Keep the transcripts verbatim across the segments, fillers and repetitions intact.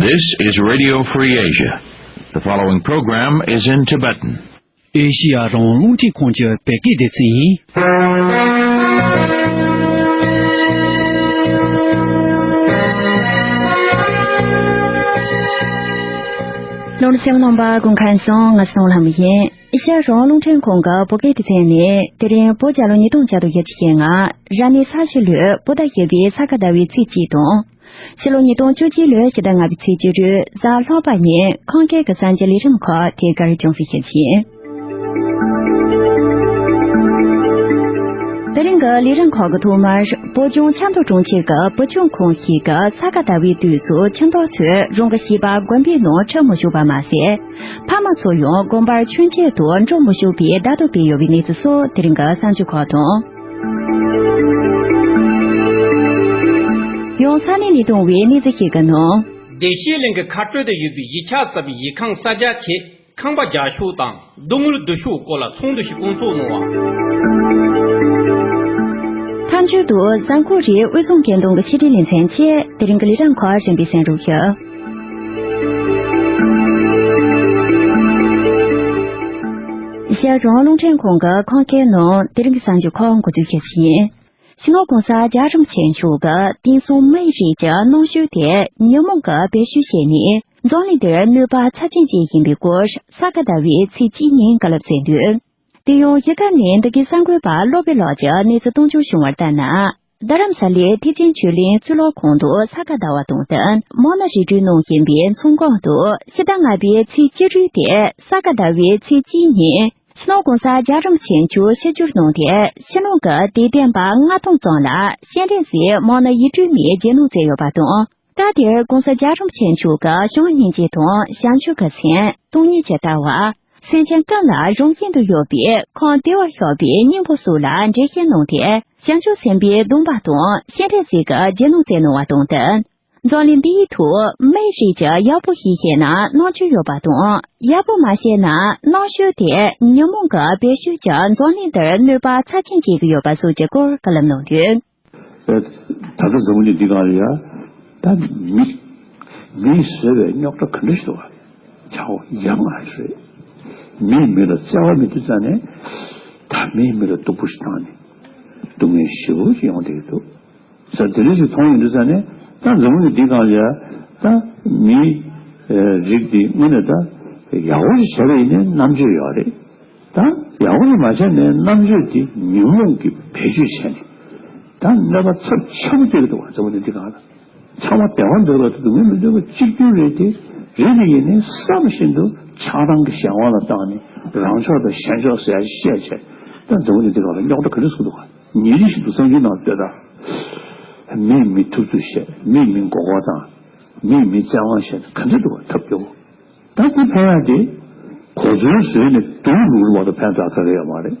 This is Radio Free Asia. The following program is in Tibetan. ཨེ་ཤི་ཡ་རང་དབང་རླུང་འཕྲིན་ཁང་གི་བོད་སྐད་སྡེ་ཚན་ཡིན། ལོ་སེམས་ནང་པ་ཀུན་མཁྱེན་སོང་ང་སོང་ལྷ་མི་ཡིན། ཨེ་ཤ་ཡ་རང་དབང་རླུང་འཕྲིན་ཁང་གི་བོད་སྐད་སྡེ་ཚན་ནས་དེ་རིང་བོད་རྒྱལ་ལོ་ཉིས་སྟོང་བརྒྱ་དང་བཞི་བཅུ་ཞེ་ལྔ། ར་ནི་ས་བྱི་ལོའི་བོད་ཟླ་བཞི་པའི་ས་ག་ཟླ་བའི་ཚེས་གཅིག་དང་། ཕྱི་ལོ་ཉིས་སྟོང་བཅུ་གཅིག་ལོའི་ཕྱི་ཟླ་ལྔ་པའི་ཚེས་བཅུ་དྲུག་གཟའ་ལྷག་པ་ཉིན་ཁམས་སྐད་ཀྱི་གསར་འགྱུར་ལས་རིམ་ཁག་དེ་གར་འབྱུང་སྲིད་ཀྱི་ཡིན། དེ་རིང་གི་ལས་རིམ་ཁག་གི་ཐོག་མར་བོད་ལྗོངས་ཆབ་མདོ་གྲོང་ཁྱེར་གྱི་བུ་ཆུང་ཁོངས་ཞིག་གི་ས་ག་ཟླ་བའི་དུས་སུ་ཁྱིམ་ཐོག་ཚོས་རང་གི་བྱིས་པ་དགོན་པའི་ནང་ཁྲིད་མི་ཆོག་པ་མ་ཟད། ཕ་མ་ཚོ་ཡང་དགོན་པར་མཆོད་མཇལ་དུ་འགྲོ་མི་ཆོག་པའི་བརྡ་ཐོ་སྤེལ་ཡོད་པའི་གནས་ཚུལ་སོགས་དེ་རིང་གི་གསར་འགྱུར་ཁག་དང་། ཡང་ས་གནས་ནས་བཏང་བའི་གནས་ཚུལ་ཞིག་གི་ནང་། བདེ་ཆེན་གླིང་གི་ཁ་སྤྲོད་དུ་ཡོད་པའི་ཡིག་ཆ་ཟབ་པའི་ཡིག་ཁང་གསར་རྒྱག་ཆེད་ཁང་པ་རྒྱག་ཕྱོགས་དང་སྡུག་བསྔལ་བསྡུ་ཕྱོགས་སྐོར་ལ་ཚོགས་འདུ་ཞིག་བསྐོང་ཚོགས་གནང་བ། མཐའ་མཇུག་ཏུ་གཟའ་འཁོར་རེའི་དབུས་གཙང་སྐད་གདོང་གི་ཕྱི་དྲིལ་ལེ་ཚན་བཅས་དེ་རིང་གི་ལས་རིམ་ཁག་རིམ་པས་གསན་རོགས་ཞུ། ཨེ་ཤ་ཡ་རང་དབང་རླུང་འཕྲིན་ཁང་གི་ཁམས་སྐད་ནང་དེ་རིང་གི་གསར་འགྱུར་ཁག་འགོ་འཛུགས་ཞུ་རྒྱུ་ཡིན། སྤྱི་ནོར་༸གོང་ས་རྒྱལ་བ་རིན་པོ་ཆེ་མཆོག་གིས་དེང་སང་མིའི་རིགས་ཀྱི་རྣམ་དཔྱོད་དེ་ཉོན་མོངས་ཀྱིས་བེད་སྤྱོད་བྱས་ནས་འཛམ་གླིང་འདིར་གནོད་པ་ཚབས་ཆེན་ཅན་ཡིན་པའི་སྐོར་ས་ག་ཟླ་བའི་ཚེས་གཅིག་ཉིན་བཀའ་སློབ་སྩལ་འདུག་དེ་ཡང་གཞིས་ཀ་ནས་འདི་གའི་གསར་འགོད་པ་བློ་བྷེ་ལགས་ཀྱིས་གནས་ཚུལ་གཏོང་ཆོག་བྱུང་བར་ལྟར་ན། རྡ་རམ་ས་ལའི་ཐེག་ཆེན་ཆོས་གླིང་གཙུག་ལག་ཁང་དུ་ས་ག་ཟླ་བ་དང་བསྟུན་མ་ཎི་རི་ཁྲོད་གནང་བཞིན་པའི་ཚོགས་ཁང་དུ་ཕྱི་ཟླ་ལྔ་པའི་ཚེས་བཅུ་དྲུག་སྟེ་ས་ག་ཟླ་བའི་ཚེས་གཅིག་ཉིན་སྤྱི་ནོར་༸གོང་ས་རྒྱལ་བ་རིན་པོ་ཆེ་མཆོག་ཆིབས་བསྒྱུར་གནང་སྟེ་ཕྱི་ནང་གི་དད་ལྡན་པ་ལྔ་སྟོང་ཙམ་ལ་སྤྱན་རས་གཟིགས་མ་ཎི་ཡིག་འབྲུ་མའི་རྗེས་གནང་སྩལ་ཡོད་པ་དང་། སྐབས་དེར་༸གོང་ས་རྒྱལ་བ་རིན་པོ་ཆེ་མཆོག་གི་བྱམས་སྙིང་རྗེ་དང་བྱང་ཆུབ་ཀྱི་སེམས། སྟོང་ཉིད་ཀྱི་ལྟ་བ། སེམས་ཅན་ཀུན་ལ་རང་བཞིན་དུ་ཡོད་པའི་ཁམས་བདེ་བར་གཤེགས་པའི་སྙིང་པོ་སོགས་ལ་འགྲེལ་བཤད་གནང་སྟེ། བྱང་ཆུབ་སེམས་དཔའི་སྡོམ་པ་དང་སྤྱན་རས་གཟིགས་ཀྱི་རྗེས་གནང་སྩལ་གནང་བ་དང་བསྟུན། འཛམ་གླིང་འདིའི་ཐོག་མིའི་རིགས་ཀྱིས་ཡག་པོ་ཞིག་ཤེས་ན་རྣམ་དཔྱོད་ཡོད་པ་དང་། ཡག་པོ་མ་ཤེས་ན་རྣམ་དཔྱོད་དེ་ཉོན་མོངས་ཀྱིས་བེད་སྤྱོད་ཀྱིས་འཛམ་གླིང་འདིར་གནོད་པ་ཚབས་ཆེན་བྱེད་ཀྱི་ཡོད་པ་སོགས་ཀྱི་སྐོར་བཀའ་སློབ་གནང་དོན། ད་ལྟ་འཛམ་བུ་གླིང་འདི་སྒང་ལ་ཡ། ད་མི། མིས་བཟོས་པའི་རྙོག་དྲ་ག་འདྲ་ཞིག་འདུག་བ། ཆའོ་ཡ་མ་རེད། མིས་མི་ལ་བརྩེ་བ་མེད་དུས་ཙང་ནས། ད་མིས་མི་ལ་སྡུག་པོ་ཞིག་བཏང་ནས། སྡུག་བསྔལ་ཞེ་པོ་ཞིག་ཡོང་བསྡད་ཀྱི་འདུག་ས་དེ་འདྲ་ཞིག་མཐོང་ཡོང་དུས་ཙང་ནས། ད་འཛམ་བུ་གླིང་འདི་སྒང་ལ་ཡ། ད་མིའི་རིགས་འདི་དངོས་གནས་ད་ཡག་པོ་ཞིག་བྱས་པ་ཡིན་ནའི་རྣམ་དཔྱོད་ཡོད་རེད། ད་ཡག་པོ་ཞིག་མ་བྱས་ནའི་རྣམ་དཔྱོད་འདི་ཉོན་མོངས་ཀྱིས་བེད་སྤྱོད་བྱས་ནས། ད་གནོད་པ་ཚབས་ཆེན་པོ་སྤྲད་ཀྱི་འདུག་བ། འཛམ་བུ་གླིང་འདི་སྒང་ལ། ཚང་མ་བདེ་བ་འདོད་པ་དང་སྡུག་བསྔལ་མི་འདོད་པ་གཅིག་གྱུར་རེད་དེ། རེད་དེ་ཡིན་ནའི་བསམ་བཞིན་དུ་ཆང་རང་གི་གཞན་དབང་ལ་བཏང་ནས་རང་ཕྱོགས་དང་གཞན་ཕྱོགས་ཟེར་ཡ་ཞིག་བཤད་བྱས། ད་འཛམ་བུ་གླིང་འདི་སྒང་ལ་རྙོག་དྲ་ག་འདྲ་བཟོ་གི་འདུག་ག་ཉིན་རེ་བཞིན་དུ་བསམ་ཚུལ་ནང་ལྟོས་དང་། མིས་མི་ཐུབ་ཚོད་བཤད། མིས་མི་མགོ་སྐོར་བཏང་། མིས་མི་བཙན་དབང་བྱས་ནས་ག་འདྲ་འདུག་ག་ཐབས་སྐྱོ་བོ། ད་དེ་ཕན་ཡག་དེ། གོ་མཚོན་བཟོས་ནས་དུག་རུལ་བ་དང་ཕན་ཐོགས་ག་གེ་ཡོད་མ་རེད།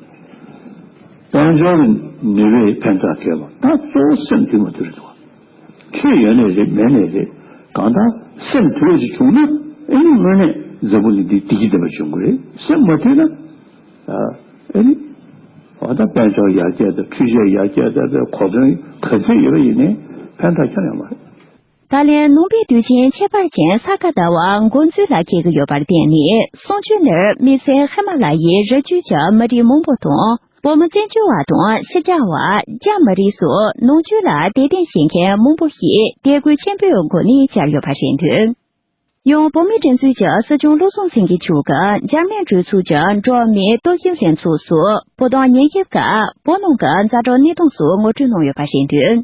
དཔལ་འབྱོར་གྱི་ནུས་པས་ཕན་ཐོགས་ག་གེ་ཡོད་མ་རེད། ད་གཙོ་བོ་སེམས་འདུལ་མ་ཐུབ་རེད་འདུག་ཆོས་ཡོད་ནའི་རེད། མེད་ནའི་རེད། གང་ལྟར་སེམས་འདུལ་བ་ཞིག་བྱུང་ན། ཨེ་ནི་དངོས་གནས་འཛམ་བུ་གླིང་འདི་བདེ་སྐྱིད་ལྡན་པ་བྱུང་གི་རེད། སེམས་མ་འདུལ་ན། ཨ་ཨེ་ནི། འོ་ད་དཔལ་འབྱོར་ཡར་རྒྱས་དང་། འཕྲུལ་ཆས་ཡར་རྒྱས་དང་། གོ་མཚོན་ག་ཚོད་ཡོད་པ་ཡིན་ནའི་ཕན་ཐོགས་ཁྱོན་ཡོད་མ་རེད། ད་ལན་ནང་པའི་དུས་ཆེན་ཁྱད་པར་ཅན་ས་ག་ཟླ་བ་འགོ་འཛུགས་ལ་འཁེལ་གྱི་ཡོད་པར་བརྟེན་ནས། གསུང་ཆོས་འདིར་དམིགས་བསལ་ཧི་མ་ལ་ཡའི་རི་རྒྱུད་ཀྱི་མི་རིགས་མང་པོ་དང་། བོད་མི་བཙན་བྱོལ་བ་དང་ཕྱི་རྒྱལ་བ། རྒྱ་མི་རིགས་སོགས་ནང་ཆོས་ལ་དད་ལྡན་བྱེད་མཁན་མང་པོ་ཞིག་དད་གུས་ཆེན་པོའི་སྒོ་ནས་བཅར་ཡོད་པ་རེད་འདུག་ཡང་བོད་མིའི་སྒྲིག་འཛུགས་ཀྱི་སྲིད་སྐྱོང་བློ་བཟང་སེང་གེ་མཆོག་གིས་འཇར་མན་གྲོས་ཚོགས་ཀྱི་འགྲོ་བ་མིའི་རྟོག་ཞིབ་ལྷན་ཚོགས་སུ་བོད་དོན་ཉན་ཞིབ་སྐབས་བོད་ནང་གི་ཛ་དྲག་གནས་སྟངས་སོགས་ངོ་སྤྲོད་གནང་ཡོད་པ་རེད་འདུག་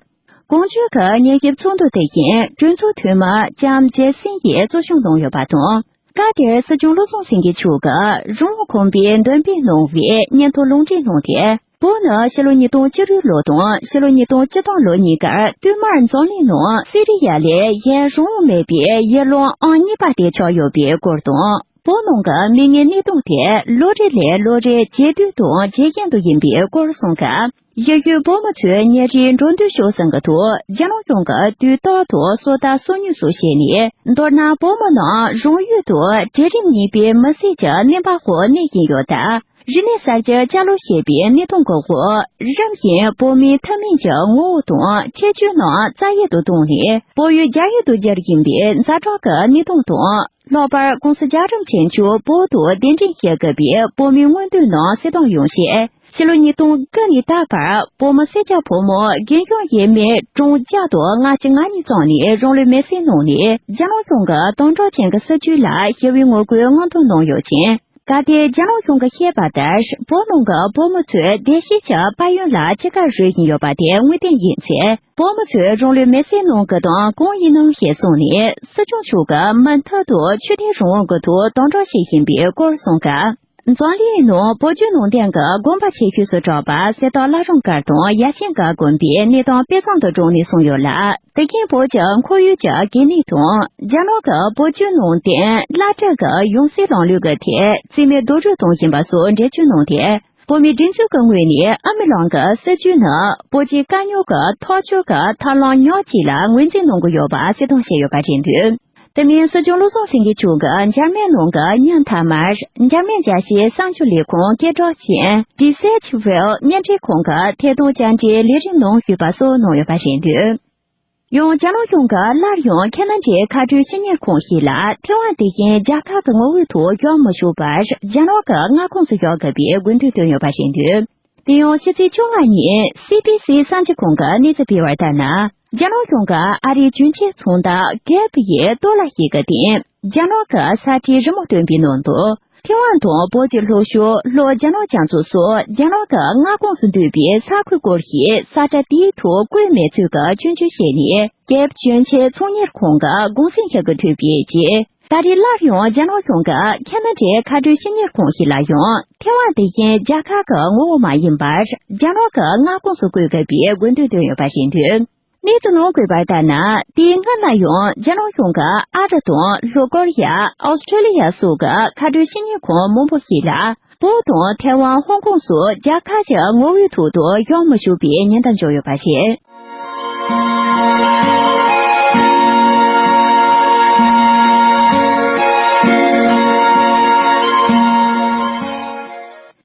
གོང་བརྗོད་ཀྱི་ཉན་ཞིབ་ཚོགས་འདུ་དེ་བཞིན་གྲོས་ཚོགས་འཐུས་མི་ལྕམ་ཇེ་སིན་ཡིས་གཙོ་སྐྱོང་གནང་ཡོད་པ་དང་། སྐབས་དེར་སྲིད་སྐྱོང་བློ་བཟང་སེང་གེ་མཆོག་གིས་རང་དབང་ཁང་པའི་འདོན་སྤེལ་གནང་བའི་སྙན་ཐོ་ལུང་འདྲེན་གནང་སྟེ། བོད་ནི་ཕྱི་ལོ་ཉིས་སྟོང་བཅུ་དྲུག་ལོ་དང་ཕྱི་ལོ་ཉིས་སྟོང་བཅུ་སྟོང་ལོ་གཉིས་ཀར་བསྟུད་མར་འཛམ་གླིང་ནང་སི་རི་ཡ་ལས་གཞན་རང་དབང་མེད་པའི་ཡུལ་ལུང་ཨང་གཉིས་པ་དེ་ཆགས་ཡོད་པའི་སྐོར་དང་། བོད་ནང་གི་མིག་སྔའི་གནས་སྟངས་དེ་ལོ་རེ་ལས་ལོ་རེ་ཇེ་སྡུག་དང་ཇེ་ཞན་དུ་ཡིན་པའི་སྐོར་གསུངས་སྐབས། གཞིས་བྱེས་བོད་མི་ཚོས་ཉིན་རེའི་འགྲོ་འདུག་ཤོག་ཟིན་གྱི་ཐོག་རྒྱལ་ནང་གཞུང་གི་དུས་རྟག་ཏུ་སོ་ལྟ་སོ་ཉུལ་སོགས་བྱས་ནས། མདོར་ན་བོད་མི་རྣམས་རང་ཡུལ་དུ་གྲལ་རིམ་གཉིས་པའི་མི་སེར་གྱི་གནས་བབ་འོག་གནས་ཀྱིན་ཡོད་སྟབས། རིག་གནས་གསར་བརྗེ་བསྐྱར་ལོག་བྱས་པའི་གནས་སྟངས་འགག་སྒོ། རིམ་བཞིན་བོད་མིའི་ཐུན་མིན་གྱི་ངོ་བོ་དང་ཁྱད་ཆོས་རྣམས་རྩ་ཡལ་དུ་བཏང་ནས། བོད་ཡུལ་རྒྱ་ཡུལ་དུ་གྱུར་བཞིན་པའི་ཛ་དྲག་གི་གནས་སྟངས་དང་། ལྷག་པར་༸གོང་ས་རྒྱལ་རབས་ཆེན་མཆོག་བོད་དུ་གདན་འདྲེན་བྱེད་དགོས་པའི་བོད་མིའི་མངོན་འདོད་རྣམས་གསལ་སྟོན་ཡོང་ཆེད། ཕྱི་ལོ་ཉིས་སྟོང་དགུ་ནས་ད་བར་བོད་མི་སེར་སྐྱ་ཕོ་མོ་རྒན་གཞོན་ཡས་མས་གྲངས་བརྒྱ་དང་ལྔ་བཅུ་ང་གཉིས་ཙམ་ནས་རང་ལུས་མེར་སྲེག་གནང་ནས། རྒྱ་ནག་གཞུང་གི་དམ་དྲག་ཅན་གྱི་སྲིད་བྱུས་ལ་ཞི་བའི་ངོ་རྒོལ་སྔོན་འདོན་གནང་ཡོད་ཅིང་། ད་ལྟའི་རྒྱ་ནག་གཞུང་གིས་བཤད་པ་ལྟར། བོད་ནང་གི་བོད་མི་ཚོས་བདེ་སྐྱིད་ཀྱི་ཕན་ཡོན་ལ་ཕྱི་ཁར་རོལ་བཞིན་ཡོད་པ་དེ་དངོས་བདེན་ཡིན་ཚེ། བོད་མི་ཚོས་རང་ལུས་མེར་སྲེག་གནང་གི་དང་གང་ཡིན་ནམ་ཞེས་གསུངས་ནས། སྲིད་སྐྱོང་མཆོག་གིས་མུ་མཐུད་དུ་ཆོས་དད་རང་དབང་གི་ཐོག་དམ་དྲག་བྱེད་བཞིན་པའི་སྐོར་གསུངས་སྐབས། འཛམ་གླིང་ནང་བོད་བརྒྱུད་ནང་བསྟན་གྱི་དགོན་པ་ཆེ་ཤོས་སུ་གྲགས་པ་གསེར་ཐང་བླ་བྲང་དཀར་དང་ཡ་ཆེན་དཀར་དགོན་པའི་གནས་སྟངས་དཔེ་བཟང་དུ་བགྲངས་ནས་གསུངས་ཡོད་ལ། དེ་གིན་བོད་ཀྱི་ཁོར་ཡུག་ཀྱི་གལ་གནད་དང་། རྒྱ་ནག་གི་བོད་བརྒྱུད་ནང་བསྟན་བླ་བྲང་གི་ཡང་སྲིད་ལམ་ལུགས་ཀྱི་ཐད་རྩིས་མེད་རྡོག་རོལ་གཏོང་བཞིན་པ་སོགས་འགྲེལ་བརྗོད་གནང་སྟེ། བོད་མིའི་སྒྲིག་འཛུགས་ཀྱི་ངོས་ནས་ཨ་མི་རང་གི་སྲིད་བྱུས་ནི་བོད་ཀྱི་དཀའ་རྙོག་གི་ཐག་གཅོད་ཀྱི་ཐབས་ལམ་ཉག་གཅིག་ལ་ངོས་འཛིན་གནང་གི་ཡོད་པ་གསལ་སྟོན་བྱས་ཡོད་པ་རེད་འདུག་དེ་མིན་སྲིད་སྐྱོང་བློ་བཟང་སེང་གེ་མཆོག་གིས་འཇར་མན་ནང་གི་ཉིན་མཐའ་མར་འཇར་མན་རྒྱལ་སྤྱིའི་གསར་འགྱུར་ལས་ཁུངས་སྐད་གྲགས་ཅན་ཌི་སེ་ཆི་ཝེལ་བརྙན་འཕྲིན་ཁང་གི་ཐད་གཏོང་བཅར་འདྲིའི་ལས་རིམ་ནང་ཞུས་པ་སོགས་གནང་ཡོད་པ་རེད་འདུག་ཡང་རྒྱ་ནག་གཞུང་གིས་སླར་ཡང་ཁེ་ན་ཌའི་མཁའ་འགྲུལ་སྤྱི་གཉེར་ཁང་ཞིག་ལ་ཐེ་ཝན་དེ་བཞིན་རྒྱལ་ཁབ་ཀྱི་ངོ་བོའི་ཐོག་བཞག་མི་ཆོག་པར་རྒྱ་ནག་གི་མངའ་ཁོངས་སུ་བཞག་དགོས་པའི་དགོས་འདུན་བཏོན་ཡོད་པ་རེད་འདུག་དེ་ཡང་ཕྱི་ཚེས་བཅོ་ལྔ་ཉིན་སི་བྷི་སི་གསར་འགྱུར་ཁང་གིས་གནས་ཚུལ་སྤེལ་བར་ལྟར་ན། རྒྱ་ནག་གཞུང་གིས་ཨ་རིའི་གྱོན་ཆས་ཚོང་བདག་གེབ་ཡི་སྟོད་ལྭ་ཞིག་གི་སྟེང་རྒྱ་ནག་གི་ས་ཁྲའི་རི་མོ་སྟོན་པའི་ནང་དུ། ཐེ་ཝན་དང་བོད་ཀྱི་ལྷོ་ཕྱོགས་ལྷོ་རྒྱ་ནག་རྒྱ་མཚོ་སོགས་རྒྱ་ནག་གི་མངའ་ཁོངས་སུ་འདུས་པའི་ས་ཁུལ་སྐོར་ཞིག་ས་ཁྲ་དེའི་ཐོག་བཀོད་མེད་ཚུལ་གྱི་སྐྱོན་བརྗོད་བྱས་ནས། གེབ་གྱོན་ཆས་ཚོང་གཉེར་ཁང་གི་གུང་སེང་ཞིག་གི་ཐོས་པའི་རྗེས། ད་རེས་སླར་ཡང་རྒྱ་ནག་གཞུང་གིས་ཁེ་ན་ཌའི་མཁའ་འགྲུལ་སྤྱི་གཉེར་ཁང་ཞིག་ལ་ཡང་ཐེ་ཝན་དེ་བཞིན་རྒྱལ་ཁབ་ཀྱི་ངོ་བོ་མ་ཡིན་པར་རྒྱ་ནག་གི་མངའ་ཁོངས་སུ་བཀོད་དགོས་པའི་དགོས་འདུན་བཏོན་ཡོད་པ་རེད་འདུག་གནས་ཚུལ་ནང་འཁོད་པར་ལྟར་ན། དེའི་སྔོན་ལ་ཡང་རྒྱ་ནག་གཞུང་གིས་ཨ་རི་དང་ལྷོ་ཀོ་རི་ཡ། ཨོ་སི་ཀྲོ་ལི་ཡ་སོགས་ཀྱི་མཁའ་འགྲུལ་སྤྱི་གཉེར་ཁང་མང་པོ་ཞིག་ལ། བོད་དང་ཐའེ་ཝན། ཧོང་ཀོང་སོགས་རྒྱལ་ཁབ་ཀྱི་ངོ་བོའི་ཐོག་ཏུ་བཞག་མི་ཆོག་པའི་ཉེན་བརྡ་འཇོག་ཡོད་པ་རེད།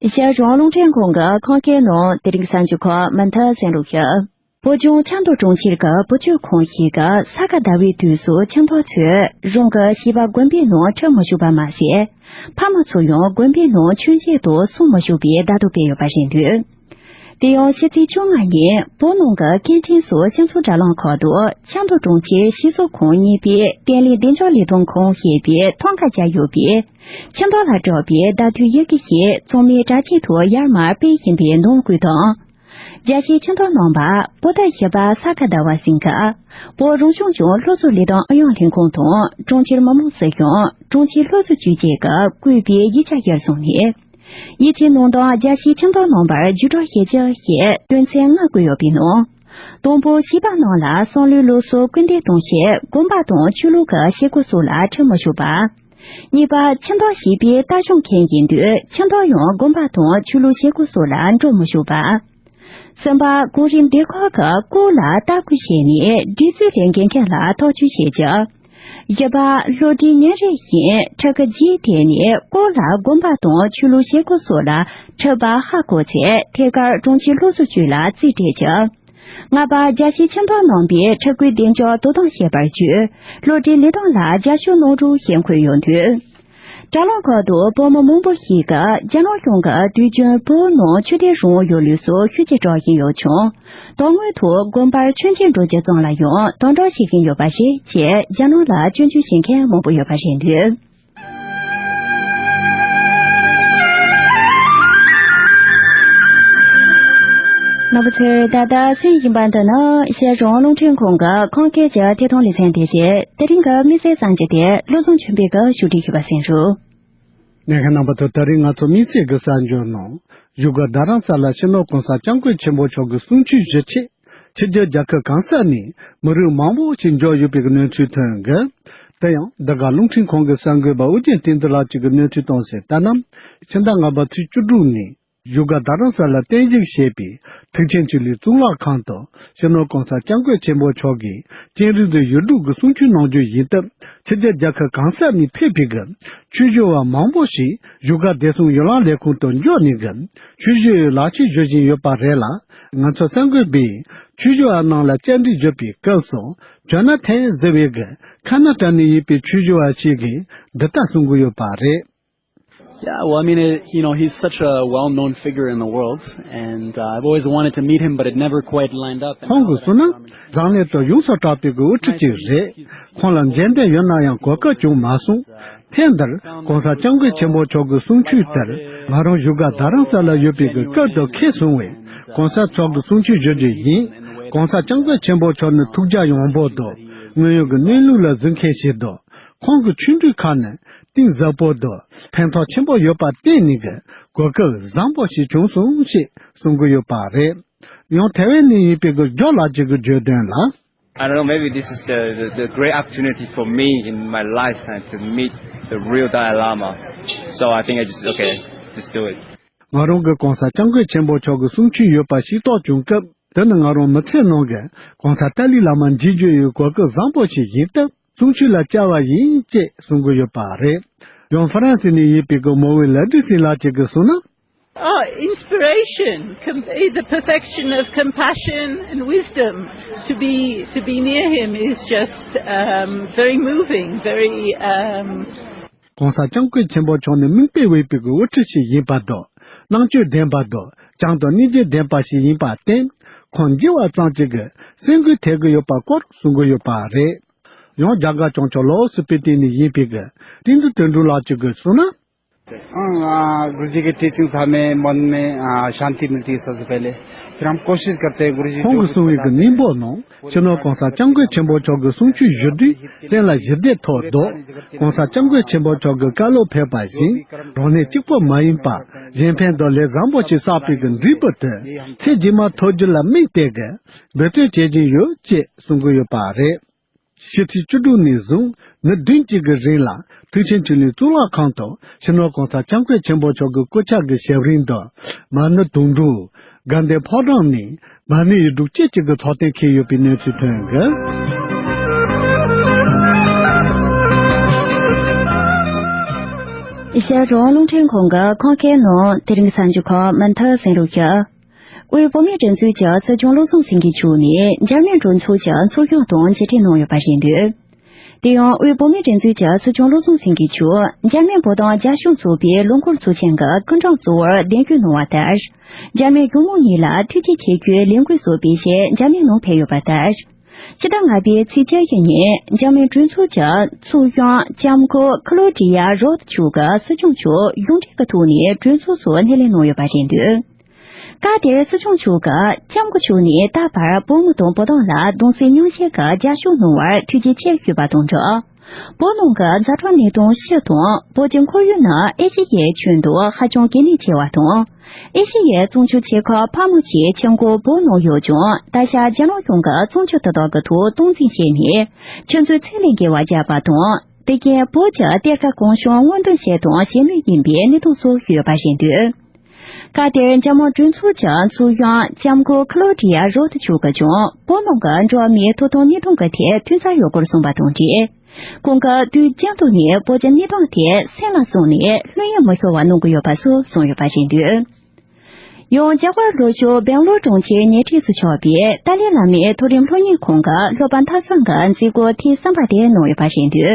རྒྱལ་རོང་རླུང་འཕྲིན་ཁང་གི་ཁང་ཁའི་ནང་དེ་རིང་གི་གསར་འགྱུར་ཁག་མུ་མཐུད་གསན་རོགས་ཞུ། བོད་ལྗོངས་ཆབ་མདོ་གྲོང་ཁྱེར་གྱི་བུ་བཅོལ་ཁང་ཞིག་གི་ས་ག་ཟླ་བའི་དུས་སུ་ཁྱིམ་ཐོག་ཚོས་རང་གི་བྱིས་པ་དགོན་པའི་ནང་ཁྲིད་མི་ཆོག་པ་མ་ཟད། ཕ་མ་ཚོ་ཡང་དགོན་པའི་ནང་མཆོད་མཇལ་དུ་སོང་མི་ཆོག་པའི་བརྡ་ཐོ་སྤེལ་ཡོད་པ་རེད་འདུག་དེ་ཡང་ཕྱི་ཚེས་བཅོ་ལྔ་ཉིན་བོད་ནང་གི་སྐད་འཕྲིན་སོགས་སྤྱི་ཚོགས་དྲ་ལམ་ཁག་ཏུ་ཆབ་མདོ་གྲོང་ཁྱེར་སྤྱི་ཚོགས་ཁང་གཉིས་པའི་བརྟན་ལྷིང་བདེ་འཇགས་ལས་དོན་ཁང་ཞེས་པའི་ཐང་ཀ་བརྒྱབ་ཡོད་པའི་ཁྱིམ་ཐོག་ལ་བསྒྲགས་པའི་བརྡ་ཐོའི་ཡི་གེ་ཞིག་གཙང་མའི་དྲ་ཕྱེད་ཐོག་ཡར་མར་སྤེལ་བཞིན་པའི་ནང་བཀོད་དང་། རྒྱལ་སྤྱིའི་ཁྱིམ་ཐོག་རྣམ་པ། བོད་ཟླ་བཞི་པ་ས་ག་ཟླ་བ་ཟིན་སྐབས། བོད་རང་སྐྱོང་ལྗོངས་སློབ་གསོ་ལས་དོན་ཨུ་ཡོན་ལྷན་ཁང་དང་གྲོང་ཁྱེར་མི་དམངས་སྲིད་གཞུང་། གྲོང་ཁྱེར་སློབ་གསོ་ཅུས་བཅས་ཀྱིས་བཀོད་པའི་ཡིག་ཆ་ཡར་སོང་ནས། ཡིག་ཆའི་ནང་དུ་རྒྱལ་སྤྱིའི་ཁྱིམ་ཐོག་རྣམ་པར་བརྒྱུད་སྒྲོག་བྱེད་རྒྱུ་ཞེས་དོན་ཚན་ལྔ་བཀོད་ཡོད་པའི་ནང་། དང་པོ། བྱིས་པ་རྣམས་ལ་བསམ་བློའི་སློབ་གསོར་སྐུལ་འདེད་གཏོང་ཆེད་དགོན་པ་དང་ཆོས་ལུགས་ཀྱི་བྱེད་སྒོ་སོགས་ལ་ཁྲིད་མི་ཆོག་པ། གཉིས་པ། ཁྱིམ་ཐོག་བྱིས་པའི་ལྟ་སྐྱོང་མཁན་ཡིན་དུས་ཁྱིམ་ཐོག་ཡང་དགོན་པ་དང་ཆོས་ལུགས་བྱེད་སྒོ་སོགས་ལ་འགྲོ་མི་ཆོག་པ། གསུམ་པ། གོང་རིམ་སྡེ་ཁག་གི་སྐོར་ལ་ལྟ་སྐུལ་བྱས་ནས་སྒྲིག་འཛུགས་ལས་འགན་མཁན་ལ་ཐག་གཅོད་བྱེད་རྒྱུ། བཞི་པ། བློ་འདྲིའི་ཉིན་རེ་བཞིན་ཕྲུ་གུ་རྗེས་དེད་ནས་སྐོར་ལ་དགོན་པ་དང་ཆོས་ལུགས་བྱེད་སྒོ་སོགས་ལ་ཁྲིད་པ་ཧ་གོ་ཚེ་ཐད་ཀར་གྲོང་ཁྱེར་སློབ་གསོ་ཅུས་ལ་རྩིས་སྤྲད་རྒྱུ། ལྔ་པ། རྒྱལ་སྤྱིའི་ཁྱིམ་ཐོག་རྣམ་པས་ཕྲུ་གུའི་བདེ་འཇགས་དོ་དམ་བྱེད་པར་བྱོས། བློ་འདྲིའི་ལས་དོན་ལ་རྒྱབ་སྐྱོར་གནང་རོགས་ཞེས་འཁོད་ཡོད་འདུག་དྲ་ལམ་ཁག་ཏུ་བོད་མི་མང་པོ་ཞིག་གིས་རྒྱ་ནག་གཞུང་གིས་དུས་རྒྱུན་བོད་ནང་ཆོས་དད་རང་དབང་ཡོད་ལུགས་སུ་ཤུགས་ཆེ་སྒྲོག་བཞིན་ཡོད་ཀྱང་། དོན་དངོས་ཐོག་དགོན་པར་མཆོད་མཇལ་འགྲོ་རྒྱུ་ཙམ་ལ་ཡང་དམ་དྲག་བྱེད་བཞིན་ཡོད་པ་རེད་ཅེས་རྒྱ་ནག་ལ་སྐྱོན་བརྗོད་བྱེད་མཁན་མང་པོ་ཡོད་པ་རེད་འདུག་རྣམ་པ་ཚོས་ད་ལྟ་གསན་བཞིན་པ་འདི་ནི་གཞིས་གྲོང་རླུང་འཕྲིན་ཁང་གི་ཁམས་སྐད་ཀྱི་ཐད་གཏོང་ལེ་ཚན་དེ་རེད། དེ་རིང་གི་དམིགས་བསལ་གསར་འགྱུར་དེ་བློ་བཟང་ཆོས་འཕེལ་གྱིས་ཞུ་སྒྲིག་ཞུས་པ་གསན་རོགས། གནད་འགག་རྣམ་པ་ཚོ། ད་རིང་ང་ཚོ་དམིགས་བསལ་གྱི་གསར་འགྱུར་ནང་། བཞུགས་སྒར་རྡ་རམ་ས་ལར་སྤྱི་ནོར་༸གོང་ས་༸སྐྱབས་མགོན་ཆེན་པོ་མཆོག་གི་གསུང་ཆོས་ཞུ་ཆེད། ཕྱི་རྒྱལ་རྒྱལ་ཁབ་གང་ས་ནས་མི་རིགས་མང་པོ་ཞིག་འབྱོར་ཡོད་པའི་གནས་ཚུལ་ཐོན་གྱི། དེ་ཡང་འདི་ག་རླུང་འཕྲིན་ཁང་གི་གསར་འགོད་པ་ཨོ་རྒྱན་བསྟན་འཛིན་ལགས་ཀྱིས་གནས་ཚུལ་བཏང་གསལ་ལྟར་ན། ཕྱི་ཟླ་ལྔ་པ་ཚེས་བཅུ་དྲུག་ཉིན། བཞུགས་སྒར་རྡ་རམ་ས་ལར་རྟེན་གཞི་བྱས་པའི་ཐེག་ཆེན་ཆོས་གླིང་གཙུག་ལག་ཁང་དུ་སྤྱི་ནོར་༸གོང་ས་༸སྐྱབས་མགོན་ཆེན་པོ་མཆོག་གིས་སྤྱན་རས་གཟིགས་ཡུལ་གྲུ་གི་གསུང་ཆོས་གནང་རྒྱུ་ཡིན་སྟབས། ཕྱི་རྒྱལ་རྒྱལ་ཁབ་གང་སར་ནས་ཕེབས་པའི་གི་ཆོས་ཞུ་བ་མང་པོ་ཞིག་བཞུགས་སྒར་བདེ་སྲུང་ཡན་ལག་ལས་ཁུངས་དུ་འབྱོར་ནས་གི་ཆོས་ཞུ་བའི་ལག་ཁྱེར་ཞུ་བཞིན་ཡོད་པ་རེད་ལ། ང་ཚོ་གསར་འགོད་པས་ཆོས་ཞུ་བ་རྣམས་ལ་བཅར་འདྲི་ཞུས་པའི་སྐབས་སུ། ཇོ་ན་ཐན་ཟེར་བའི་གི་ཁ་ན་ཏྲ་ནས་ཡིན་པའི་ཆོས་ཞུ་བ་ཞིག་གིས་འདི་ལྟར་གསུང་གི་ཡོད་པ་རེད། Yeah, well, I mean, it, you know, he's such a well-known figure in the world, and uh, I've always wanted to meet him, but it never quite lined up. And ཁོང་གིས་གསུངས་ན། འཛམ་གླིང་དུ་ཡོངས་སུ་གྲགས་པའི་གི་དབུ་ཁྲིད་ཅིག་རེད། ཁོང་ལ་མཇལ་འདོད་ཡོད་ན་ཡང་གོ་སྐབས་བྱུང་མ་སོང་། ཐེངས་འདིར་༸གོང་ས་༸སྐྱབས་མགོན་ཆེན་པོ་མཆོག་གི་གསུང་ཆོས་དེར་ང་རང་བཞུགས་སྒར་རྡ་རམ་ས་ལར་ཡོད་པའི་གི་སྐབས་དུ་ཁས་བཟུང་བས། ༸གོང་ས་མཆོག་གི་གསུང་ཆོས་ཞུ་རྒྱུ་ཡིན། ༸གོང་ས་༸སྐྱབས་མགོན་ཆེན་པོ་མཆོག་ནི་ཐུགས་རྒྱ་ཡངས་པོ་འདུག་དངོས་ཡོད་ཀྱི་གནས་ལུགས་ལ་གཟིགས་མཁན་ཞིག་འདུག་ཁོང་གི་ཆོས་འབྲེལ་ཁག་ནི་གཏིང་ཟབ་པོ་འདུག་ཕན་ཐོགས་ཆེན་པོ་ཡོད་པར་བརྟེན་ནས་གི་གོ་སྐབས་བཟང་པོ་ཞིག་བྱུང་སོང་ཞེས་གསུང་གི་ཡོད་པ་རེད། ཡང་ཐེ་ཝན་ནས་ཡིན་པའི་གི་ཇོ་ལགས་ཀྱི་གི་བརྗོད་དོན་ལ། I don't know, maybe this is the, the, the great opportunity for me in my lifetime to meet the real Dalai Lama. So I think I just, okay, just do it. ང་རང་གི་༸གོང་ས་༸སྐྱབས་མགོན་ཆེན་པོ་མཆོག་གི་གསུང་ཆོས་ཡོད་པ་ཤེས་རྟོགས་བྱུང་སྐབས། དེ་ནི་ང་རང་མི་ཚེ་ནང་གི་༸གོང་ས་ཏཱ་ལའི་བླ་མ་མཇལ་རྒྱུ་ཡི་གོ་སྐབས་བཟང་པོ་ཞིག་ཡིན་སྟབས། གསུང་ཆོས་ལ་བཅར་བ་ཡིན་ཅེས་གསུང་གི་ཡོད་པ་རེད། ཡང་ཧྥ་རན་སི་ནས་ཡིན་པའི་གི་མོ་ཝེ་ལ་ཏི་སི་ལགས་ཀྱིས་གསུངས་ན། Oh, inspiration, com- eh, the perfection of compassion and wisdom. To be to be near him is just um, very moving, very. Um, ༸གོང་ས་༸སྐྱབས་མགོན་ཆེན་པོ་མཆོག་ནི་མིག་དཔེ་འོས་པའི་གི་དབུ་ཁྲིད་ཞིག་ཡིན་པ་དང་། རྣམ་དཔྱོད་ལྡན་པ་དང་། བྱམས་དང་སྙིང་རྗེ་ལྡན་པ་ཞིག་ཡིན་པར་བརྟེན། ཁོང་མཇལ་བ་ཙམ་གྱིས་གི་སེམས་འགུལ་ཐེབས་ཀྱི་ཡོད་པ་སྐོར་གསུང་གི་ཡོད་པ་རེད། ཡང་རྒྱ་གར་བྱང་ཕྱོགས་ལའོ་སི་སྤི་ཏི་ནས་ཡིན་པའི་གི་ཏིང་ཏུ་དོན་གྲུབ་ལགས་ཀྱིས་གི་གསུངས་ན། हाँ, गुरु जी की टीचिंग था, मैं मन में आ, शांति मिलती है सबसे पहले। फिर हम कोशिश करते हैं गुरु जी ཁོང་གིས་གསུངས་པའི་གི་སྙིང་པོ་ནང་སྤྱི་ནོར་༸གོང་ས་༸སྐྱབས་མགོན་ཆེན་པོ་མཆོག་གི་གསུང་ཆོས་ཞུ་དུས་སེམས་ལ་ཞི་བདེ་ཐོབ་འདུག ༸གོང་ས་༸སྐྱབས་མགོན་ཆེན་པོ་མཆོག་གི་བཀའ་སློབ་ཕེབས་པ་བཞིན་རང་གནས་གཅིག་པུ་མ་ཡིན་པ་གཞན་ཕན་དང་ལས་བཟང་པོ་ཞིག་བསགས་པའི་གི་འབྲས་བུ་དེ་ཚེ་རྗེས་མ་ཐོབ་རྒྱུ་ལ་དམིགས་ཏེ་གི་འབད་བརྩོན་བྱེད་ཀྱིན་ཡོད་ཅེས་གསུང་གི་ཡོད་པ་རེད། ཕྱི་ཚེས་བཅུ་དྲུག་ནས་བཟུང་ཉིན་བདུན་གཅིག་གི་རིང་ལ་ཐེག་ཆེན་ཆོས་གླིང་གཙུག་ལག་ཁང་དུ་སྤྱི་ནོར་༸གོང་ས་༸སྐྱབས་མགོན་ཆེན་པོ་མཆོག་གི་སྐུ་ཕྱག་གི་ཞབས་རིམ་དུ་མ་ཎི་དུང་སྒྲོག་དགའ་ལྡན་ཕོ་བྲང་ནས་མ་ཎི་ཡི་སྒྲོག་སྤྱད་ཅིག་གི་ཚོགས་ཐེངས་འཁེལ་ཡོད་པའི་གནས་ཚུལ་ཐོན་ཡོད། ཨེ་ཤ་ཡ་རང་དབང་རླུང་འཕྲིན་ཁང་གི་ཁོང་སྐད་ནང་དེ་རིང་གསར་འགྱུར་ཁག་མུ་མཐུད་གསན་རོགས་ཞུ། དབུས་བོད་མིའི་སྒྲིག་འཛུགས་ཀྱི་སྲིད་སྐྱོང་བློ་བཟང་སེང་གེ་མཆོག་ནས་འཇར་མན་གྲོས་ཚོགས་ཀྱི་ཚོགས་གཞོན་དང་མཇལ་འཕྲད་གནང་ཡོད་པ་རེད་འདུག་དེ་ཡང་དབུས་བོད་མིའི་སྒྲིག་འཛུགས་ཀྱི་སྲིད་སྐྱོང་བློ་བཟང་སེང་གེ་མཆོག་འཇར་མན་བོད་དོན་རྒྱབ་སྐྱོར་ཚོགས་པའི་ལོ་འཁོར་ཚོགས་ཆེན་གྱི་སྐུ་མགྲོན་གཙོ་བོར་གདན་འཁེལ་གནང་བ་ལྟར། འཇར་མན་གཞུང་མང་གཉིས་ལ་ཐུགས་རྗེ་ཆེ་ཞུའི་ལས་འགུལ་སོགས་སྤེལ་ཆེད་འཇར་མན་ནང་ཕེབས་ཡོད་པ་ལྟར། ཕྱི་ཟླ་ལྔ་པའི་ཚེས་བཅུ་བཞི་ཉིན་འཇར་མན་གྲོས་ཚོགས་ཀྱི་ཚོགས་གཞོན་ལྕམ་སྐུ་ཁི་ལོ་ཌི་ཡ་རོད་མཆོག་གིས་སྲིད་སྐྱོང་མཆོག་གཞུང་འབྲེལ་གྱི་ཐོག་ནས་གྲོས་ཚོགས་སུ་སྣེ་ལེན་གནང་ཡོད་པ་རེད་འདུག་སྐབས་དེར་སྲིད་སྐྱོང་མཆོག་གིས་ལྕམ་སྐུ་མཆོག་ནས་ད་བར་བོད་མི་དང་བོད་དོན་ལ་གདུང་སེམས་མཉམ་བསྐྱེད་ཀྱི་རྒྱབ་སྐྱོར་གནང་བར་ཐུགས་རྗེ་ཆེ་ཞུས་པ་དང་སྦྲགས། བོད་ནང་གི་ཛ་དྲག་གནས་སྟངས་སྤྱི་དང་བོད་ཀྱི་ཁོར་ཡུག་ནི་ཨེ་ཤེ་ཡའི་ཁྱོན་དུ་ཧ་ཅང་གལ་གནད་ཆེ་བ་དང་། ཨེ་ཤེ་ཡའི་གཙང་ཆུ་ཆེ་ཁག་ཕལ་མོ་ཆེའི་ཆུ་མགོ་བོད་ནང་ཡོད་ཀྱང་ད་ཆ་རྒྱ་ནག་གཞུང་གིས་གཙང་ཆུ་དེ་དག་གི་ཐོག་སྟངས་འཛིན་བྱས་ནས་ཆུ་མཛོད་ཚད་ལས་བརྒལ་བ་བརྒྱབ་པ་དང་། དེ་གས་བོད་ཀྱི་གཏེར་ཁ་གང་བྱུང་སྔོག་འདོན་བྱས་དང་བྱེད་མུས་ཡིན་པའི་གནས་སྟངས་སོགས་ཡོད་པ་རེད་འདུག་སྐབས་དེར་འཇར་མན་གྲོས་ཚོགས་ཀྱི་ཚོགས་གཞོན་ལྕམ་སྐུ་ཁི་ལོ་ཌི་ཡ་རོད་མཆོག་གིས་ཀྱང་བོད་ནང་གི་འགྲོ་བ་མིའི་ཐོབ་ཐང་གནས་སྟངས་ཀྱི་ཐད་ཐོས་འཚར་ཡོད་སྐོར་གསུངས་པ་དང་འབྲེལ། ཁོང་གིས་དུས་རྒྱུན་དུ་ནས་བོད་ཀྱི་གནས་སྟངས་དེ་སེམས་ལ་བཟུང་ནས་ལྷོད་གཡེང་མི་ཤོར་བ་གནང་གི་ཡོད་པ་སོགས་གསུངས་ཡོད་པ་རེད་འདུག་ཡང་རྒྱ་གར་ལྷོ་ཕྱོགས་སྦེང་ལོར་གྲོང་ཁྱེར་ཉེ་འཁྲིས་སུ་ཆགས་པའི་ཏཱ་ལའི་བླ་མའི་མཐོ་རིམ་སློབ་གཉེར་ཁང་གི་སློབ་པ་མཐར་སོན་གྱི་མཛད་སྒོ་ཐེངས་གསུམ་པ་དེ་གནང་ཡོད་པ་རེད་འདུག་